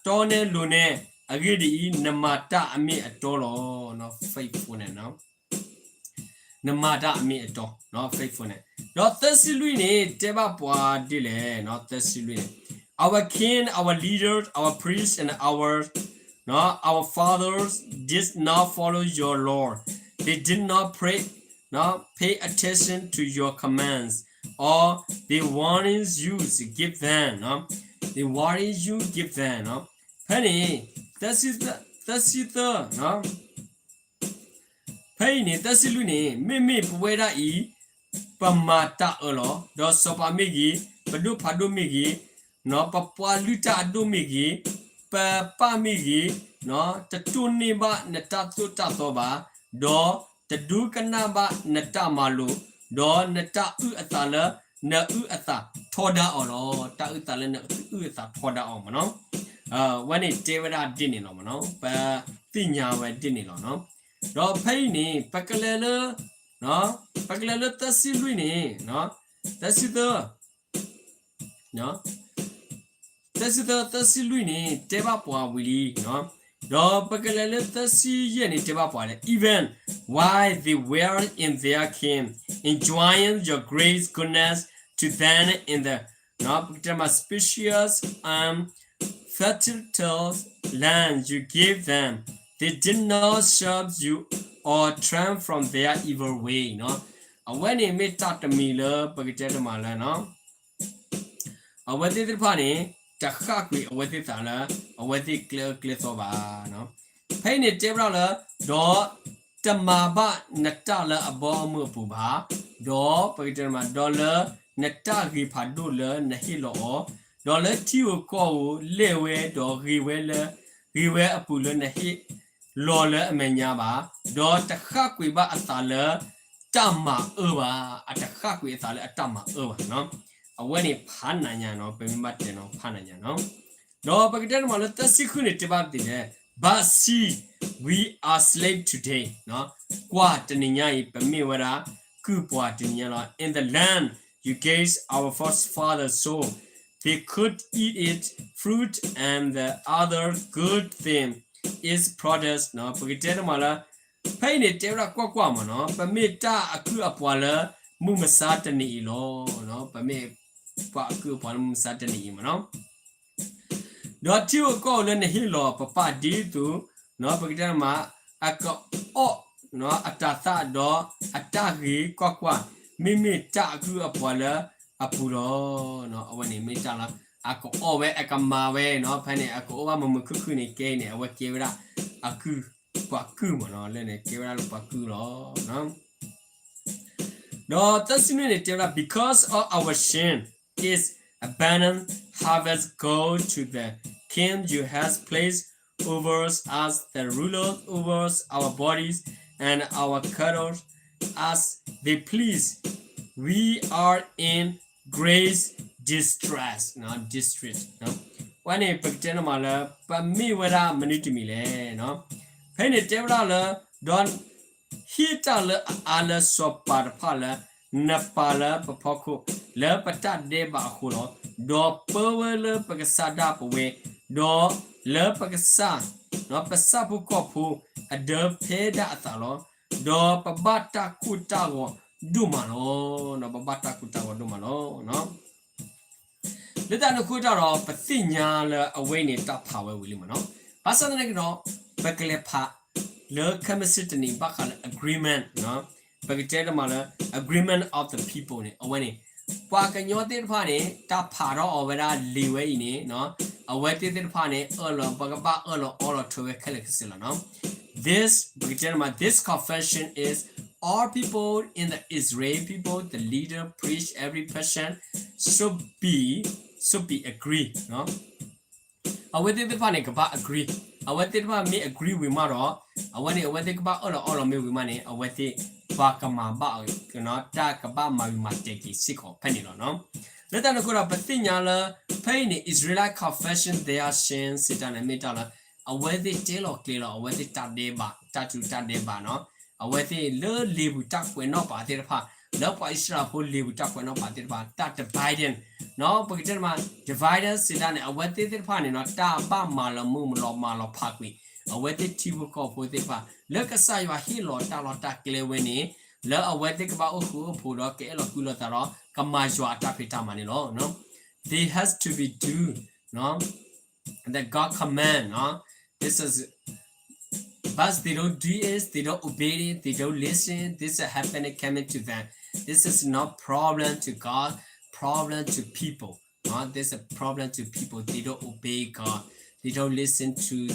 တီနဲလိၤနဲ အဂ့ၢ်ဒ်အံၤ, နမၤတၢ်အမ့ၢ်အတီလီၤ. faithfulness နမၤတၢ်အမ့ၢ်အတီ, faithfulness. ဒီးသၢဆံလွံၢ်န့ၣ် တဲဘၣ်ပှၤဒ်လဲၣ်, သၢဆံလွံၢ်န့ၣ်, Our king, our leaders, our priests, and our, our fathers did not follow your law. They did not pray, pay attention to your commands or the warnings you give them. The warnings you give them. ဖဲန့ၣ် သၢဆံသၢ, ဖဲအံၤန့ၣ် သၢဆံလွံၢ်န့ၣ် မ့မ့ၢ်ပဝဲဒၣ်အံၤ ပမၤတၢ်အၢလီၤ. ဒီးစီၤပၤမ့ၢ်ဂ့ၤ, ပ ပဒိၣ်ဖးဒိၣ်မ့ၢ်ဂ့ၤ, ပပှၤလုၢ်တၢ်အဒိၣ်မ့ၢ်ဂ့ၤ, ပပၢ်မ့ၢ်ဂ့ၤ, တတိၢ်န့ၢ်ဘၣ်နတၢ်သိၣ်တၢ်သီဘၣ်, ဒီးတဒိကနၣ်ဘၣ်နတၢ်မၤလိာ်, ဒီးနတၢ်အုၣ်အသးလၢနအုၣ်အသးထီဒါအီၤလီၤ. တၢ်အုၣ်သးလၢနအုၣ်အသးထီဒါအီၤမ့ၢ်နီၤ. ဝဲန့ၣ်တဲဝဲဒၣ်ဒ်န့ၣ်လီၤမ့ၢ်နီၤ. ပသ့ၣ်ညါဝဲဒ်န့ၣ်လီၤနီၤ. ဒီးဖဲအံၤန့ၣ် ပကလဲၤလၢ ပကလဲၤလၢသၢဆံလွံၢ်န့ၣ်, သၢဆံသၢ သၢဆံသၢ သၢဆံလွံၢ်န့ၣ် တဲဘၣ်ပှၤဝံၤလံ, ဒီးပကလဲၤလၢသၢဆံယဲၢ်န့ၣ် တဲဘၣ်ပှၤလၢ Even while they were in their camp, enjoying your great goodness to them in the, ပကတဲမး spacious and fertile land you gave them, they did not serve you or turn from their evil way. အဝဲန့ၣ်မ့ၢ်တၢ်တမံၤလၢပကတဲတမးလၢ အဝဲသ့ၣ်သ့ၣ်တဖၣ်န့ၣ် တဃၣ်ကွံာ်အဝဲသ့ၣ်သးလၢ အဝဲသ့ၣ်ကျဲအၢကျဲသီဘၣ်. ဖဲအံၤန့ၣ်တဲဝဲဒၣ်လၢ ဒီးတမၤဘၣ်နတၢ်လၢအဘီအမုၢ်အပူၤဘၣ်, ဒီးပကတဲမး ဒီးလၢနတၢ်ဂ့ၤဖးဒိၣ်လၢနဟ့ၣ်လီၤအီၤ, ဒီးလၢထံဧိၤကီၢ်ဧိၤလဲၣ်ဝဲ ဒီးဂ့ၤဝဲလၢ ဂ့ၤဝဲအပူၤလၢနဟ့ၣ်လီၤလၢအမဲာ်ညါဘၣ်, ဒီးတဃၣ်ကွံာ်ဘၣ်အသးလၢတၢ်မၤအၢဘၣ်, အတဃၣ်ကွံာ်အသးလၢအတၢ်မၤအၢဘၣ်. အဝဲန့ၣ်ဖးနးညါနီၤ, ပမ့ၢ်ဘၣ်တဲနီၤ ဖးနးညါနီၤ. ဒီးပကတဲတမးလၢသၢဆံဃုန့ၣ် တဲဘၣ်ပသ့ၣ်လဲၣ်, But see, we are slaves today. ကွၢ်တနံၤညါအံၤ ပမ့ၢ်ဝဲဒၣ်ကုၢ်ပှၤတနံၤညါလီၤ. In the land you gave our forefathers, so they could eat its fruit and the other good thing, its produce. ပကတဲတမးလၢ ဖဲအံၤန့ၣ်တဲဝဲဒၣ်ကွၢ်ကွၢ်မ့ၢ်နီၤ, ပမ့ၢ်တၢ်အကုၢ်အပှၤလၢမုၢ်မဆါတနံၤအံၤလီၤ. ပမ့ၢ်ပှၤအကုၢ်အပှၤလၢမုၢ်မဆါတနံၤအံၤမ့ၢ်နီၤ. ဒီးထံဧိၤကီၢ်ဧိၤလၢနဟ့ၣ်လီၤပပၢ်ဒ်သိး ပကတဲမး အကအီၣ် အတၤသၣ်ဒီးအတၢ်ဂ့ၤကွၢ်ကွၢ်, မ့မ့ၢ်တၢ်အကုၢ်အပှၤလၢအပူၤလီၤ. အဝဲန့ၣ်မ့ၢ်တၢ်လၢ အကအီၣ်ဝဲအကမၤဝဲနီၤ, ဖဲန့ၣ် အကအိၣ်ဘၣ်မုာ်မုာ်ခုၣ်ခုၣ်န့ၣ် ကဲအံၤန့ၣ် အဝဲကဲဝဲဒၣ်အကုၢ် ပှၤကုၢ်မ့ၢ်နီၤ, လၢန့ၣ်ကဲဝဲဒၣ်လၢပှၤကုၢ်လီၤ. ဒီးသၢဆံနွံန့ၣ် တဲဝဲဒၣ် Because of our sin, its abundant harvest go to the king you has placed over us as the rulers over our bodies and our cattle as they please. We are in great distress, distress. ဝဲန့ၣ် ပကတဲန့ၣ်မးလၢ ပမ့ၢ်ဝဲဒၣ်မနုၤတမံၤလဲၣ်. ဖဲန့ၣ်တဲဝဲဒၣ်လၢ ဒီး ဟ့ၣ်တၢ်လၢအအါလၢစီၤပၤတဖၣ်လၢ နပာ်လၢပဖီခိၣ် လၢပတၢ်ဒဲးဘးအဃိလီၤ. ဒီးပၢဝဲလၢပကစၢ်ဒၣ်ပဝဲ, ဒီးလၢပကစၢ် ပဆၣ်ဖိကီၢ်ဖိအဒၢဖဲဒၣ်အသးလီၤ. ဒီးပဘၣ်တၢ်ကိၢ်တၢ်ဂီၤဒိၣ်မးလီၤ. ဒီးပဘၣ်တၢ်ကိၢ်တၢ်ဂီၤဒိၣ်မးလီၤ. လၢတၢ်န့ၣ်အဃိတၢ်ဒီး ပသ့ၣ်ညါလၢအဝဲအံၤန့ၣ် တၢ်ဖးဝဲဝံၤလံမ့ၢ်နီၤ. ဘၣ်ဆၣ်သနာ်က့ဒီး ပကလဲၤဖးလၢခဲမုၢ်ဆ့ၣ်တနံၤ ဘၣ်ဃးလၢ agreement, ပကတဲတမးလၢ agreement of the people န့ၣ် အဝဲန့ၣ် ပှၤကညီသ့ၣ်တဖၣ်န့ၣ် တၢ်ဖးထီၣ်အီၤဝဲဒၣ်လံာ်ဝဲအံၤန့ၣ် အဝဲသ့ၣ်သ့ၣ်တဖၣ်န့ၣ် အၢၣ်လီၤ ပကဘၣ်အၢၣ်လီၤအီလီၤထွဲဝဲခဲလၢာ်ခဲဆ့လီၤနီၤ. This, ပကတဲတမး this convention is all people in the Israel people, the leader preach every person should be, should be agree. အဝဲသ့ၣ်သ့ၣ်တဖၣ်န့ၣ် ကဘၣ် agree, အဝဲသ့ၣ်တဖၣ်မ့ၢ် agree ဝံၤမးဒီး အဝဲန့ၣ် အဝဲသ့ၣ်ကဘၣ်အၢၣ်လီၤအီလီၤမ့ၢ်ဝံၤမးန့ၣ် အဝဲသ့ၣ် ပှၤကမၤဘၣ်အီၤ တၢ်ကဘၣ်မၤဂ့ၤမၤတဲာ်က့ၤစ့ၢ်ကီးဖဲန့ၣ်လီၤ. လၢတၢ်န့ၣ်အဃိဒီး ပသ့ၣ်ညါလၢ ဖဲအံၤန့ၣ် Israelite confession their sin စံးတၢ်န့ၣ်မ့ၢ်တၢ်လၢ အဝဲသ့ၣ်တဲလီၤကျဲၤလီၤ အဝဲသ့ၣ်တၢ်ဒဲးဘး တၢ်ထူးတၢ်ဒဲးဘးနီၤ. အဝဲသ့ၣ်လၢလ့ၤပူၤတၢ်ကွဲးနီၣ်ပာ်သ့ၣ်တဖၣ် လၢပှၤအံၣ်စရ့လးဖိလ့ၤပူၤတၢ်ကွဲးနီၣ်ပာ်သ့ၣ်တဖၣ် တၢ် dividend နီၤ ပကတဲတမး dividend စံးတၢ်န့ၣ် အဝဲသ့ၣ်သ့ၣ်တဖၣ်န့ၣ်နီၤ တၢ်ဘၣ်မၤလီၤမုၢ်လီၤမၤလီၤဖးကွံာ် အဝဲသ့ၣ်ထံဖိကီၢ်ဖိသ့ၣ်တဖၣ် လၢကစၢ်ယွၤဟ့ၣ်လီၤတၢ်လီၢ်တၢ်ကျဲဝဲန့ၣ် လၢအဝဲသ့ၣ်ကဘၣ်အိၣ်ဃူအိၣ်ဖိးဒီးကအဲၣ်လီၤကွံလီၤသးဒီး ကမၤယွၤအတၢ်ဖံးတၢ်မၤန့ၣ်လီၤ. They has to be do, နီၤ the God command, နီၤ this is, but they don't do it, they don't obey it, they don't listen, this is happening coming to them. This is not problem to God, problem to people. This is a problem to people, they don't obey God, they don't listen to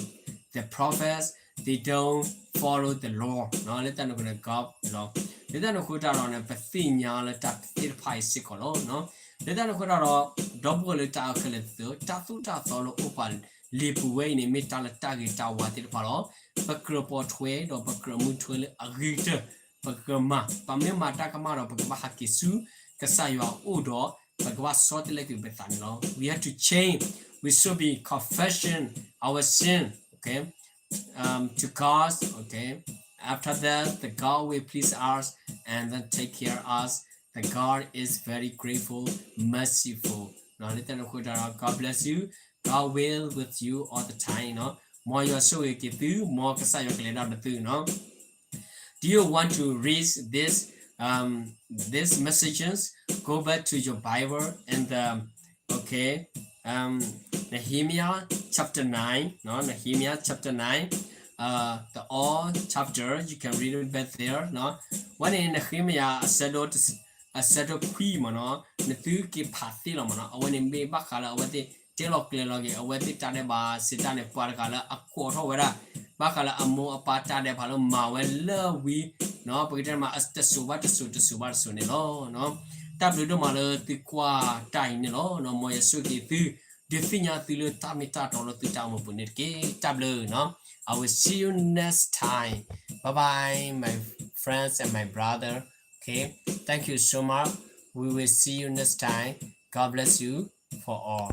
the prophets, they don't follow the law. လၢတၢ်န့ၣ်အဃိန့ၣ် God law လၢတၢ်န့ၣ်အဃိတၢ်ဒီးန့ၣ် ပသ့ၣ်ညါလၢတၢ်သ့ၣ်တဖၣ်အံၤစ့ၢ်ကီးလီၤ. လၢတၢ်န့ၣ်အဃိတၢ်ဒီး ဒီပုၢ်ဝဲၢ်လၢတၢ်အၢခဲလၢာ်သ့ၣ်ဧၢ, တၢ်သိၣ်တၢ်သီလၢအိၣ်ပာ်လံာ်ပူၤဝဲအံၤန့ၣ် မ့ၢ်တၢ်လၢတၢ်ဂ့ၤတၢ်ဝါသ့ၣ်တဖၣ်လီၤ. ပကြၢးပိာ်ထွဲဒီးပကြၢးမုၢ်ထွဲလၢအဂ့ၤကတၢၢ် ပကမၤ, ပမ့ၢ်မၤတၢ်ကမၣ်ဒီး ပကဘၣ်ဟးက့ၤဆူကစၢ်ယွၤအအိၣ်ဒီး ပကဘၣ်ဆီတလဲကွံာ်ပသးန့ၣ်လီၤ. We have to change. We should be confession our sin, okay, um, to God, okay. After that, the God will please us and then take care of us. The God is very grateful, merciful. လၢတၢ်န့ၣ်အဃိတၢ်ဒီး God bless you. God will with you all the time နီၤ. မ်ယွၤဆိၣ်ဂ့ၤက့ၤသု, မ်ကစၢ်ယွၤကလဲၤဒီးသုနီၤ. Do you want to read this, um, these messages? Go back to your Bible and the, okay, um, Nehemiah chapter nine, no? Nehemiah chapter nine, uh, the all chapter, you can read it back there, no? ဝဲန့ၣ် နဃ့မယၤ အဆၢဒိၣ်ခွံမ့ၢ်နီၤ, နသုက့ၤဖးသ့လီၤမ့ၢ်နီၤ, အဝဲန့ၣ်မ့ၢ်ဘၣ်ဃးလၢအဝဲသ့ၣ်တဲလီၤကျဲၤလီၤက့ၤ အဝဲသ့ၣ်တၢ်ဒဲးဘးစံးတၢ်န့ၣ် ပှၤတဂၤလၢအကိးထီၣ်ဝဲဒၣ် ဘၣ်ဃးလၢအမိၢ်အပၢ်တၢ်ဒဲးဘးလၢမၤဝဲလၢဝံ, ပကတဲမး တစိၤဘၣ်တစိၤ တစိၤဘၣ်တစိၤန့ၣ်လီၤ. တၢ်ဘျုးဒိၣ်မးလၢသုကွၢ်တၢ်အံၤန့ၣ်လီၤ. မ်ယွၤဆိၣ်ဂ့ၤသု, ဒုးသ့ၣ်ညါသုလၢတၢ်မ့ၢ်တၢ်တီလၢသုတၢ်အိၣ်မူပူၤန့ၣ်တက့ၢ်. တၢ်ဘျုးနီၤ. I will see you next time. Bye bye, my friends and my brother. Okay, thank you so much. We will see you next time. God bless you for all.